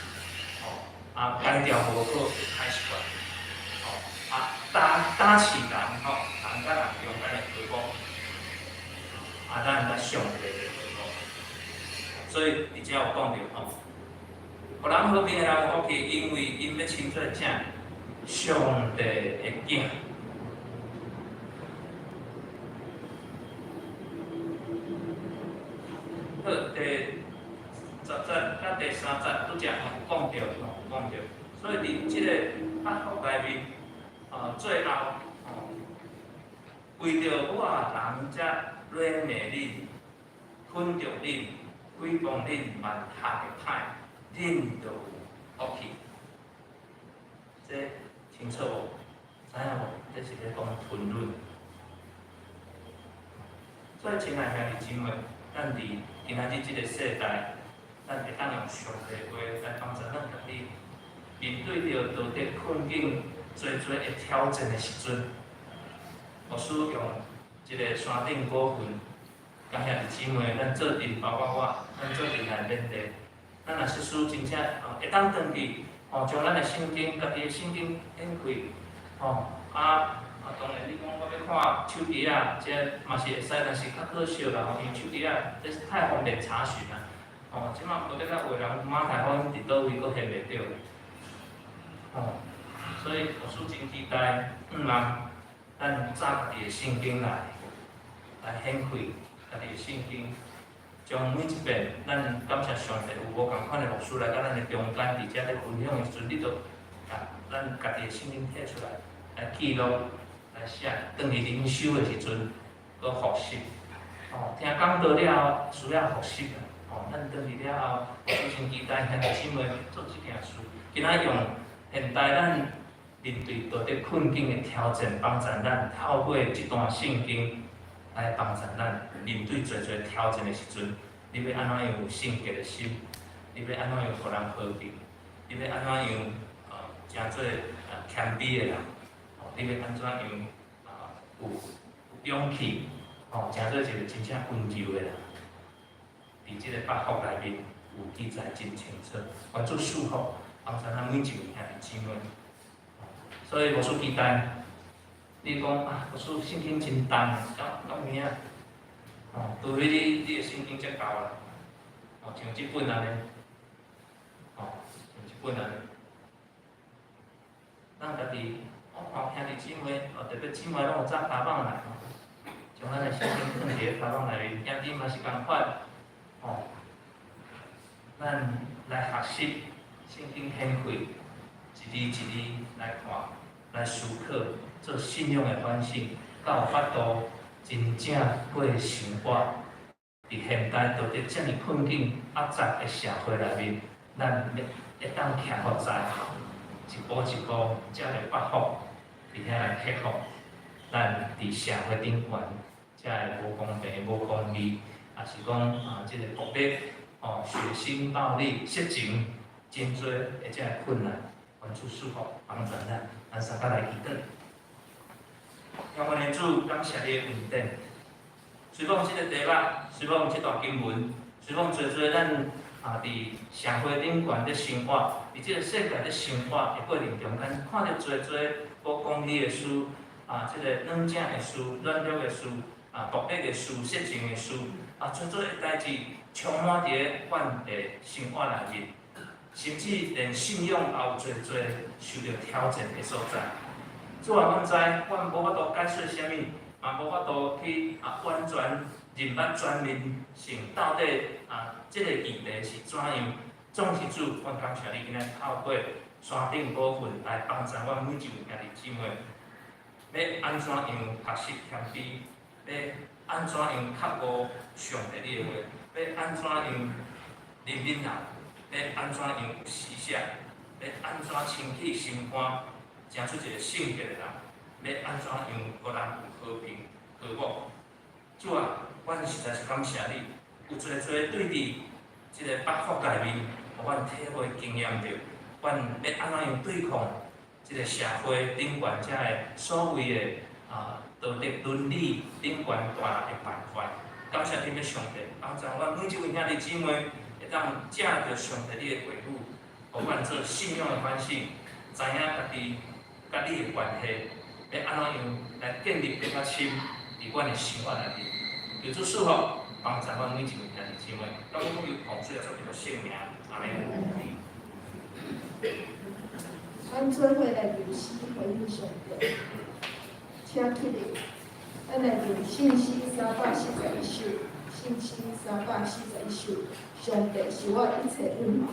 哦，啊，改掉無好的歹習慣，哦，啊，搭搭起人吼，人佮人中間的和睦，啊，咱佮上帝的和睦。所以佇遮有講著吼，予人和平的人有福氣，因為𪜶欲稱做正上帝的囝。好，第10節佮第3節拄才有講著，吼，有講著。所以佇這个八福內面，最後，吼，為著我人才辱罵恁、捆著恁、毀謗恁萬項的歹，恁就有福氣。這清楚無？知影無？這是咧講吞忍。所以，親愛兄弟姊妹，咱佇今仔日這个世代，咱會當用上帝話來幫助咱家己，面對著道德困境濟濟的挑戰的時陣，牧師用一个山頂古訓，佮兄弟姊妹，咱做陣，包括我，咱做陣來勉勵。咱若實事真正哦，會當轉去哦，將咱的聖經，家己的聖經掀開，吼啊啊！當然，你講我欲看手機仔，這嘛是會使，但是較可惜啦吼，因為手機仔這是太方便查詢啦。吼，這馬無得較有的人馬太福音佇佗位閣現袂著，吼，所以牧師真期待，望咱早家己的聖經來來掀開家己的聖經。將每一遍，咱感謝上帝有無仝款的牧師來佮咱的中間，佇遮咧分享的時陣，你著共咱家己的聖經摕出來，來記錄，來寫，轉去靈修的時陣，閣復習。哦，聽講道了後需要復習啦。哦，咱轉去了後，我真期待兄弟姊妹做這件事。今仔用現代咱面對道德困境的挑戰，幫助咱透過這段聖經來幫助咱面對濟濟挑戰的時陣，你欲按怎樣有聖潔的心？你欲按怎樣予人和平？你欲按怎樣成做謙卑的人？哦，你欲按怎樣有勇氣？哦，成做一個真正溫柔的人？佇這個八福內面有記載真清楚，願主賜福，幫助咱每一位兄弟姊妹。所以牧師期待，你講啊，牧師聖經真重，敢敢有影？哦，除非你的聖經遮厚啦，哦，像這本按呢，哦，像這本按呢，咱家己，我看兄弟姊妹，哦，特別姊妹攏有紮跤蠓來，吼，將咱的聖經放佇咧跤蠓內面，兄弟嘛是仝款，哦，咱來學習聖經顯開，一字一字來看，來思考，做信仰的反省，才有法度真正過生活。佇現代道德遮爾困境壓榨的社會內面，咱會當徛予在，一步一步才會八福，佇遐來克服咱佇社會頂懸遮个無公平、無公義，抑是講啊，這个暴力、哦血腥暴力、色情，真濟的遮个困難，願主賜福幫助咱，咱三個來祈禱。天父的主，感謝你的恩典。雖講這个題目，雖講這段經文，雖講濟濟咱啊佇社會頂懸咧生活，佇這个世界咧生活的過程中間，看著濟濟無公義的事，啊，這个軟正的事、軟弱的事，啊，暴力的事、色情的事，啊，濟濟的代誌充滿佇咧阮的生活內面，甚至連信仰也有濟濟受著挑戰的所在。主啊，阮知，阮無法度解釋啥物，嘛無法度去完全認捌全面性到底這个議題是怎樣。總是主，阮感謝你今仔透過山頂寶訓來幫助阮每一位兄弟姊妹，欲按怎樣學習謙卑，欲按怎樣覺悟上帝你的話，欲按怎樣憐憫人，欲按怎樣有施捨，欲按怎清氣心肝，成出一個聖潔的人，欲按怎樣予人有和平和睦。主啊，阮實在是感謝你，有濟濟對佇這个百福內面，予阮體會經驗著，阮欲按怎樣對抗這个社會頂懸遮个所謂的道德倫理頂懸帶來的敗壞。感謝天父上帝，幫助阮每一位兄弟姊妹，會當藉著上帝你的話語，予阮做信仰的反省，知影家己佮你的關係，欲按怎樣來建立得較深佇阮的生活內面。求主賜福，幫助阮每一位兄弟姊妹。感恩有奉主耶穌基督聖名，阿門。咱做伙來吟詩回應上帝，請起立。咱來吟聖詩341首，聖詩341首，上帝是我一切盼望。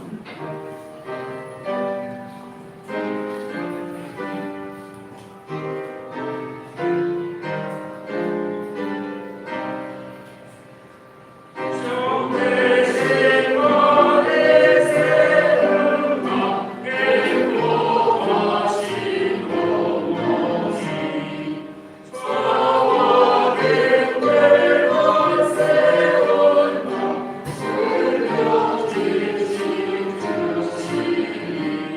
上帝是我的盼望，堅固我心和我志，帶我經過萬世困難，存留真心就是你。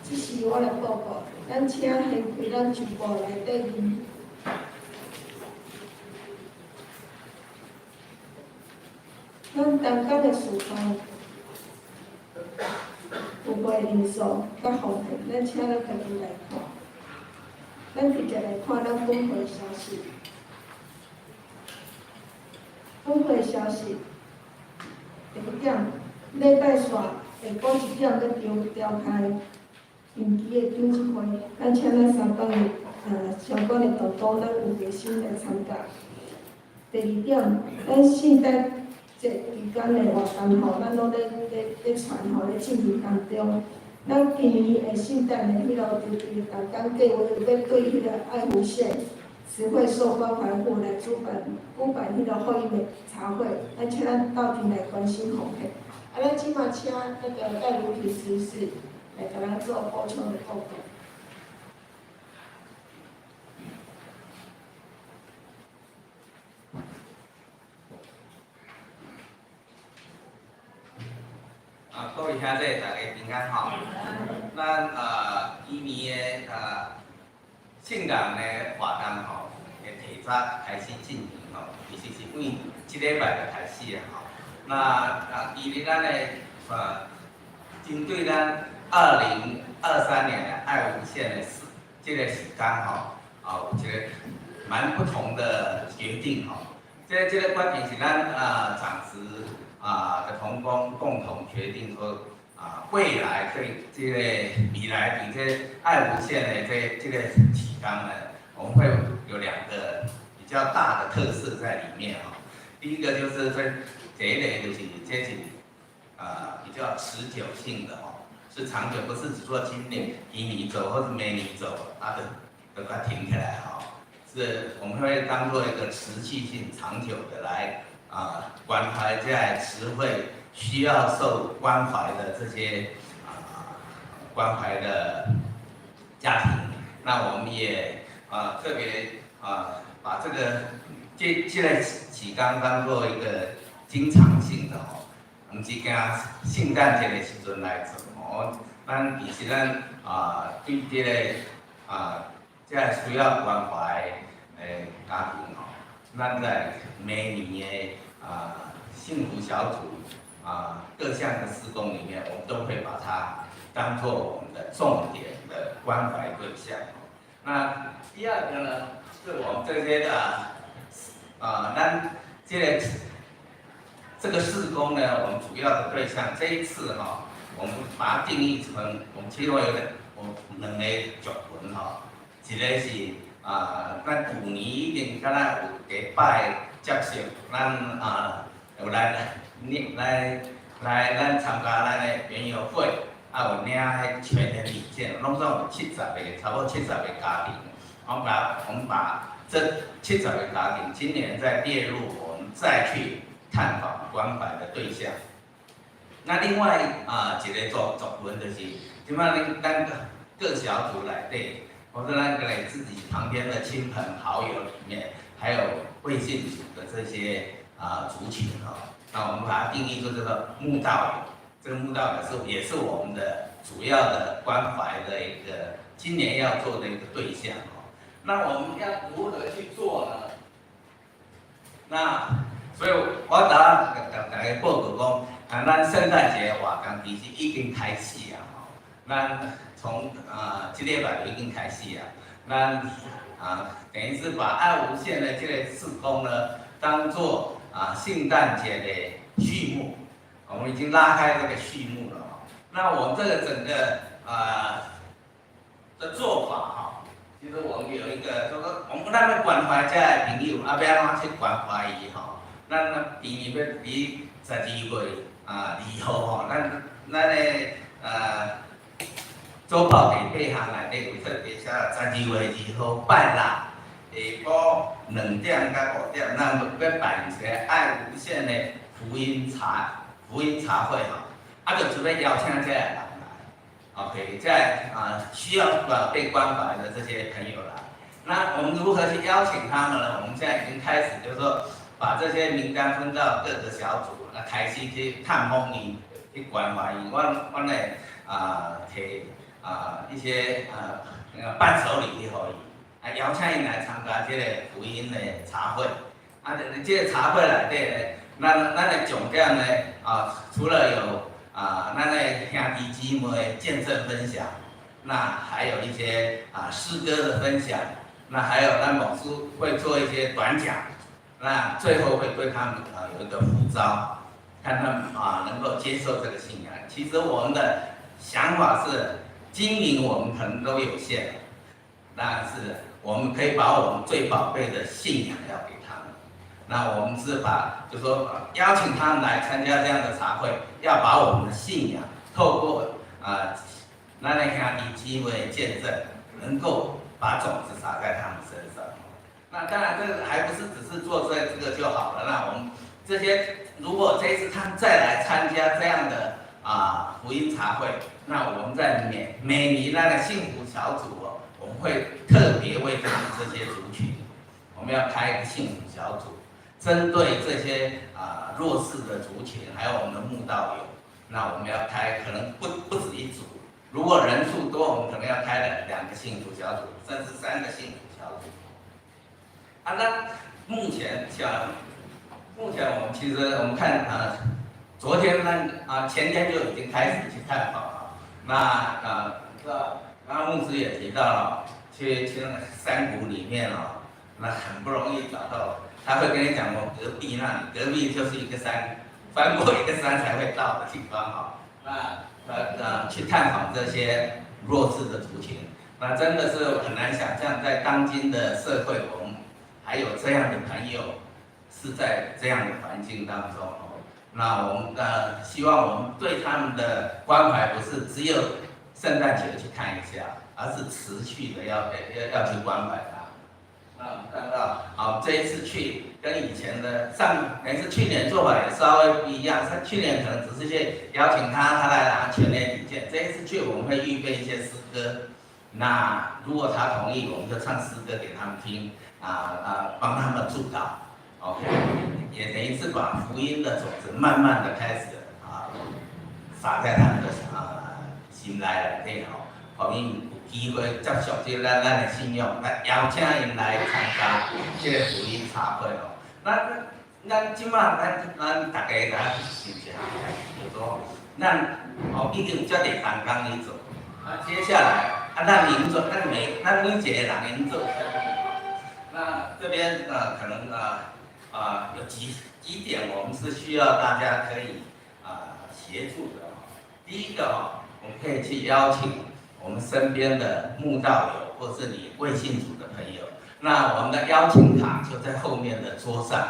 這是我來報告，咱請掀開咱周報內底面。咱同工的事奉有會人數佮奉獻，咱請咱家己來看。咱直接來看咱本會消息。本會消息，第一點，禮拜四下晡一點欲召開緊急的長執會，咱請咱三班的相關的同工，咱有熱心來參加。第二點，咱聖誕節期間的活動吼，咱攏咧傳吼，咧進行當中。咱今年的聖誕的彼囉籌備同工計劃欲對彼個愛湖縣慈惠受關懷戶來主辦彼個福音的茶會，咱請咱鬥陣來關心奉獻。啊，咱這馬請那個戴如體執事來共咱做補充的報告。啊，各位兄弟，大家平安吼。咱今年的聖誕的活動吼，會提早開始進行吼，其實是對這禮拜就開始啊吼。那其實咱的針對咱2023年的愛無限的時這個時間吼，有一個蠻不同的決定吼。這個決定是咱長執的同工共同決定說未來對這個未來佇這愛無限的這個期間呢，我們會有兩個比較大的特色在裡面哈。第一個就是說，這一類就是這是比較持久性的哦，是長久，不是只說今年今年做或者明年做啊，就就給它停起來哈。是我們會當做一個持續性、長久的來關懷在慈惠需要受關懷的這些關懷的家庭。那我們也特別把這個這期間當做一個經常性的哦，毋是驚聖誕節的時陣來做哦。咱其實咱對這個這個需要關懷的家庭哦，咱在每年的幸福小組各項的事工裡面，我們都會把它當做我們的重點的關懷對象。那第二個呢，是我們這些咱這個事工呢，我們主要的對象，這一次哈，我們把它定義成，我們其中有兩個族群哈，一個是咱舊年已經敢若有第擺接受，咱有來咱參加咱的園遊會，有領彼全聯禮券，攏總有七十個，差不多七十個家庭。我們把這七十個家庭，今年再列入我們再去探訪關懷的對象。那另外一個族群就是，這擺恁咱各小組內底，或者咱個自己旁邊的親朋好友裡面，還有未信主的這些族群哦，那我們把它定義做這個慕道友，這個慕道友也是我們的主要的關懷的一個今年要做的一個對象哦。那我們要如何去做呢？那所以我頭仔共大家報告講，咱聖誕節活動其實已經開始啊，吼，咱從這禮拜就已經開始啊，咱等於是把愛無限的這個事工呢，當做聖誕節的序幕，我們已經拉開這個序幕了。那我們這個整個的做法哈，其實我們有一個，就是說我們咱欲關懷這个朋友，欲按怎去關懷伊吼？咱今年欲佇12月2號吼，咱的周報第八項內底有特別寫，12月2號拜六下晡2點到5點，咱欲辦一個愛無限的福音茶會吼，就準備邀請這个人來，OK，這个需要被關懷的這些朋友來。那我們如何去邀請他們呢？我們現在已經開始，就是說把這些名單分到各個小組，那開始去探訪伊，去關懷伊。阮的提一些那個伴手禮去予伊，邀請𪜶來參加這個福音的茶會。這個茶會內底呢，咱的重點呢，除了有咱的兄弟姊妹的見證分享，那還有一些詩歌的分享，那還有咱牧師會做一些短講，那最後會對他們有一個呼召，看他們能夠接受這個信仰。其實我們的想法是，經營我們可能都有限，但是我們可以把我們最寶貴的信仰要給他們。那我們是把，就說邀請他們來參加這樣的茶會，要把我們的信仰透過咱的兄弟姊妹的見證，能夠把種子撒在他們身上。那當然，這個還不是只是做這個就好了。那我們這些，如果這一次他們再來參加這樣的福音茶會，那我們在每年那個幸福小組哦，我們會特別為他們這些族群，我們要開一個幸福小組，針對這些弱勢的族群，還有我們的慕道友，那我們要開可能不止一組，如果人數多，我們可能要開了兩個幸福小組，甚至三個幸福小組。那目前像目前我們其實我們看昨天呢前天就已經開始去探訪了。那這剛剛牧師也提到了，去那個山谷裡面哦，那很不容易找到。他會跟你講，我隔壁那裡，隔壁就是一個山，翻過一個山才會到的地方哈。那去探訪這些弱勢的族群，那真的是很難想象，在當今的社會，我們還有這樣的朋友是在這樣的環境當中哦。那我們希望我們對他們的關懷不是只有聖誕節去看一下，而是持續的要去關懷他。那我們看到，好，這一次去跟以前的上，每次去年做法也稍微不一樣。像去年可能只是去邀請他，他來拿全聯禮券。這一次去我們會預備一些詩歌，那如果他同意，我們就唱詩歌給他們聽，幫他們祝禱，OK，也等於是把福音的種子慢慢的開始撒在他們的心內內底吼，予𪜶有機會接受這咱的信仰，來邀請𪜶來參加這個福音茶會哦。那咱這馬咱大家來想一下，就說咱已經這個同工去做，接下來咱𪜶做，咱每一個人𪜶做啥物？那這邊可能有幾點，我們是需要大家可以協助的。第一個我們可以去邀請我們身邊的慕道友，或是你未信主的朋友。那我們的邀請卡就在後面的桌上，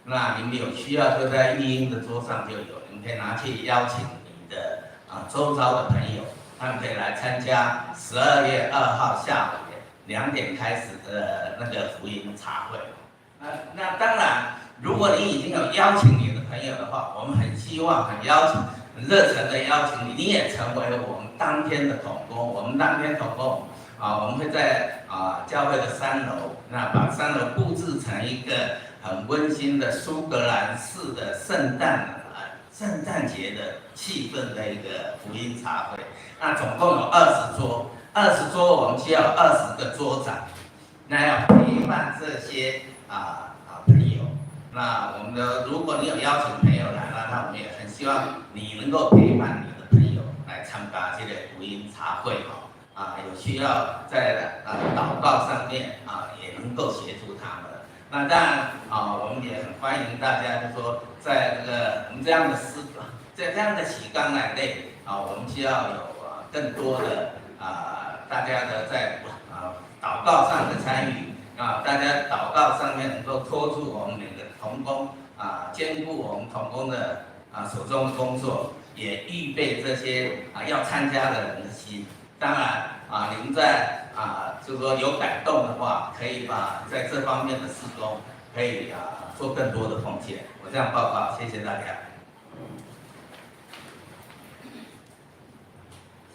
那你們有需要就在育英的桌上就有，你們可以拿去邀請你的周遭的朋友，他們可以來參加12月2號下午2點開始的那個福音茶會。那當然，如果你已經有邀請你的朋友的話，我們很希望、很邀請、很熱誠的邀請你，你也成為我們當天的同工。我們當天同工我們會在教會的三樓，那把三樓布置成一個很溫馨的蘇格蘭式的聖誕節的氣氛的一個福音茶會。那總共有二十桌，二十桌我們需要20個桌長，那要陪伴這些朋友。那我們的如果你有邀請朋友來，那我們也很希望你能夠陪伴你的朋友來參加這個福音茶會哈。有需要在禱告上面也能夠協助他們。那當然我們也很歡迎大家，就說在這個我們這樣的時，在這樣的期間內我們需要有更多的大家的在禱告上的參與大家禱告上面能夠托住我們每個同工兼顧我們同工的手中的工作，也預備這些要參加的人的心。當然你們在就是說有感動的話，可以把在這方面的事工，可以做更多的奉獻。我這樣報告，謝謝大家。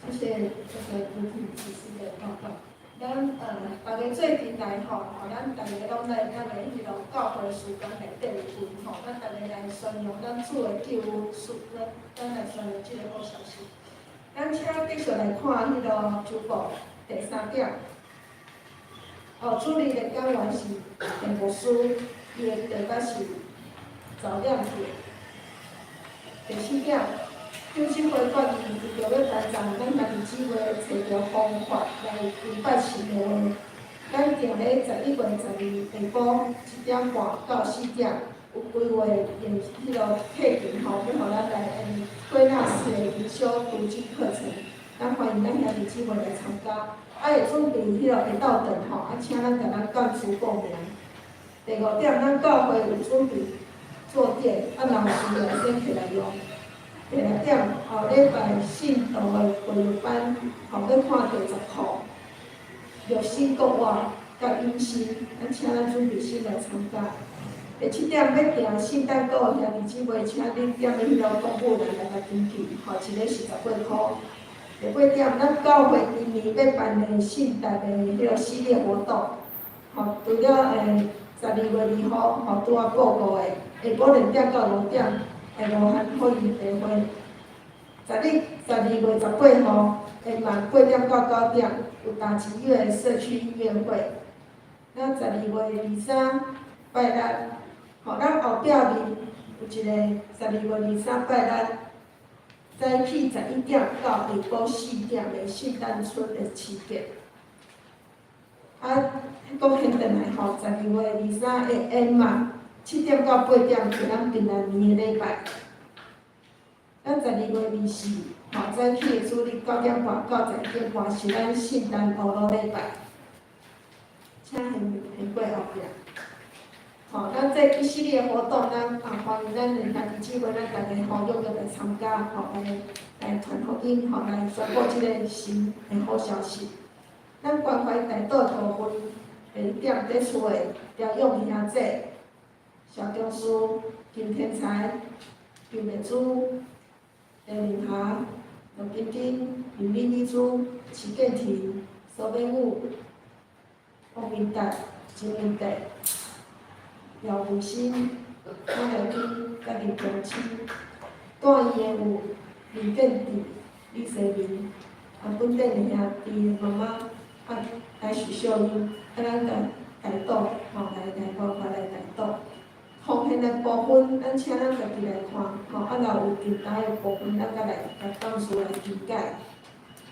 謝謝這個吳品執事的報告。咱大家做陣來吼，咱大家攏來咱的彼落教會時間內底有份吼，咱大家來宣揚咱主的救恩，咱來宣揚這個好消息。咱請繼續來看彼个周報第三點。哦，主日的講員是鄭牧師，伊的題目是早亮點。第四點，九七會決議為著欲幫助咱兄弟姊妹揣著方法來敬拜神的話，咱定咧11月12下晡1點半到4點，有規劃用彼个課程吼，欲予咱來用歸納式的靈修讀經課程，咱歡迎咱兄弟姊妹來參加。啊，會準備彼个下晝頓吼，啊，請咱共咱幹事報名。第五點，咱教會有準備桌墊，啊，若有需要先摕來用。第六點，後禮拜信徒的培育班，吼，欲看第十課，肉身國活佮隱身，咱請咱準備先來參加。第七點，欲訂聖誕歌的兄弟姊妹，請恁踮咧彼个公布欄來共登記，吼，一个是18箍。第八點，咱教會今年欲辦的聖誕的彼个系列活動，吼，除了12月2號，吼，拄仔報告的，下晡2點到5點，的羅漢福音茶會。12月18號，下晚8點到9點，有打擊樂社區音樂會。咱12月23拜六，吼，咱後壁面有一個12月23拜六，早起11點到下晡4點的聖誕村的市集。啊，閣現轉來吼，12月23的晏晚7點到8點是咱平安暝的禮拜。咱12月24吼，早起的主日9點半到11點半是咱聖誕烏魯禮拜。請現現過後壁。吼，咱這一系列活動，咱啊歡迎咱的兄弟姊妹，咱大家吼踴躍來參加，吼來來傳福音，吼來宣布這个神的好消息。咱關懷代禱部分，第一點佇厝的廖勇兄姐、蕭中書、金天才、邱美珠、陳玲霞、羅晶晶、林美美珠、徐建廷、蘇美武、王明達、陳明德、姚武新、馬麗娟、佮林中清，住院的有林建志、李世民，啊，本店的兄弟媽媽，啊，來許秀英，啊，咱共代禱，吼，來來關懷來代禱。奉獻的部分，咱請咱家己來看，吼，啊，若有其他的部分，咱閣來共董事來理解。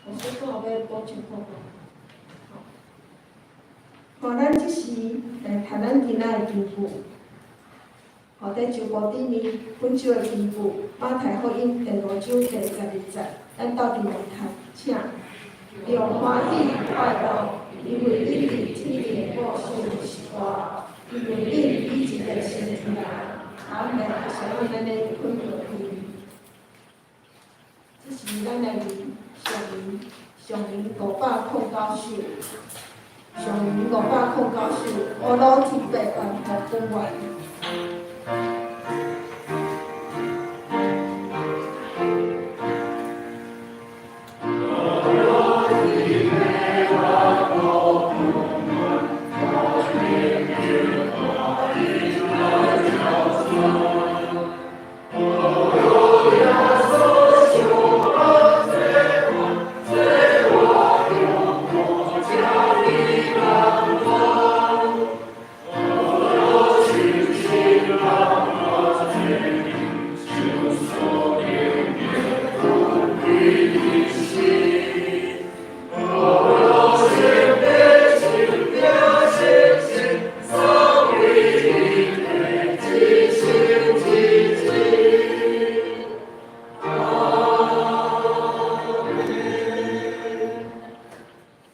我說最後欲補充報告。吼，咱這時來讀咱今仔的經句。吼，佇周報頂面，本周的經句，馬太福音第5章第12節，咱鬥陣來讀，請。著歡喜快樂，因為恁佇天頂的報賞是大，因為恁比一个先知人，阿門。想要咱咧困落去。這是咱來念上文，上文509首，上文509首，烏魯天父萬福本願。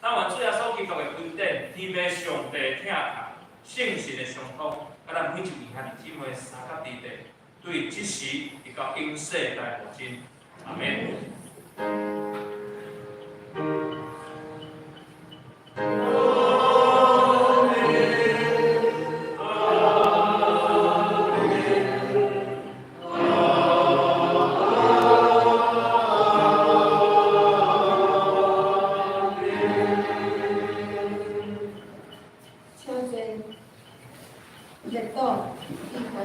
但願主耶穌基督的恩典、天父上帝疼愛、聖神的相通，佮咱每一位兄弟姊妹相佮佇咧，對這時直到永世來無盡。阿們。請坐，列黨議會。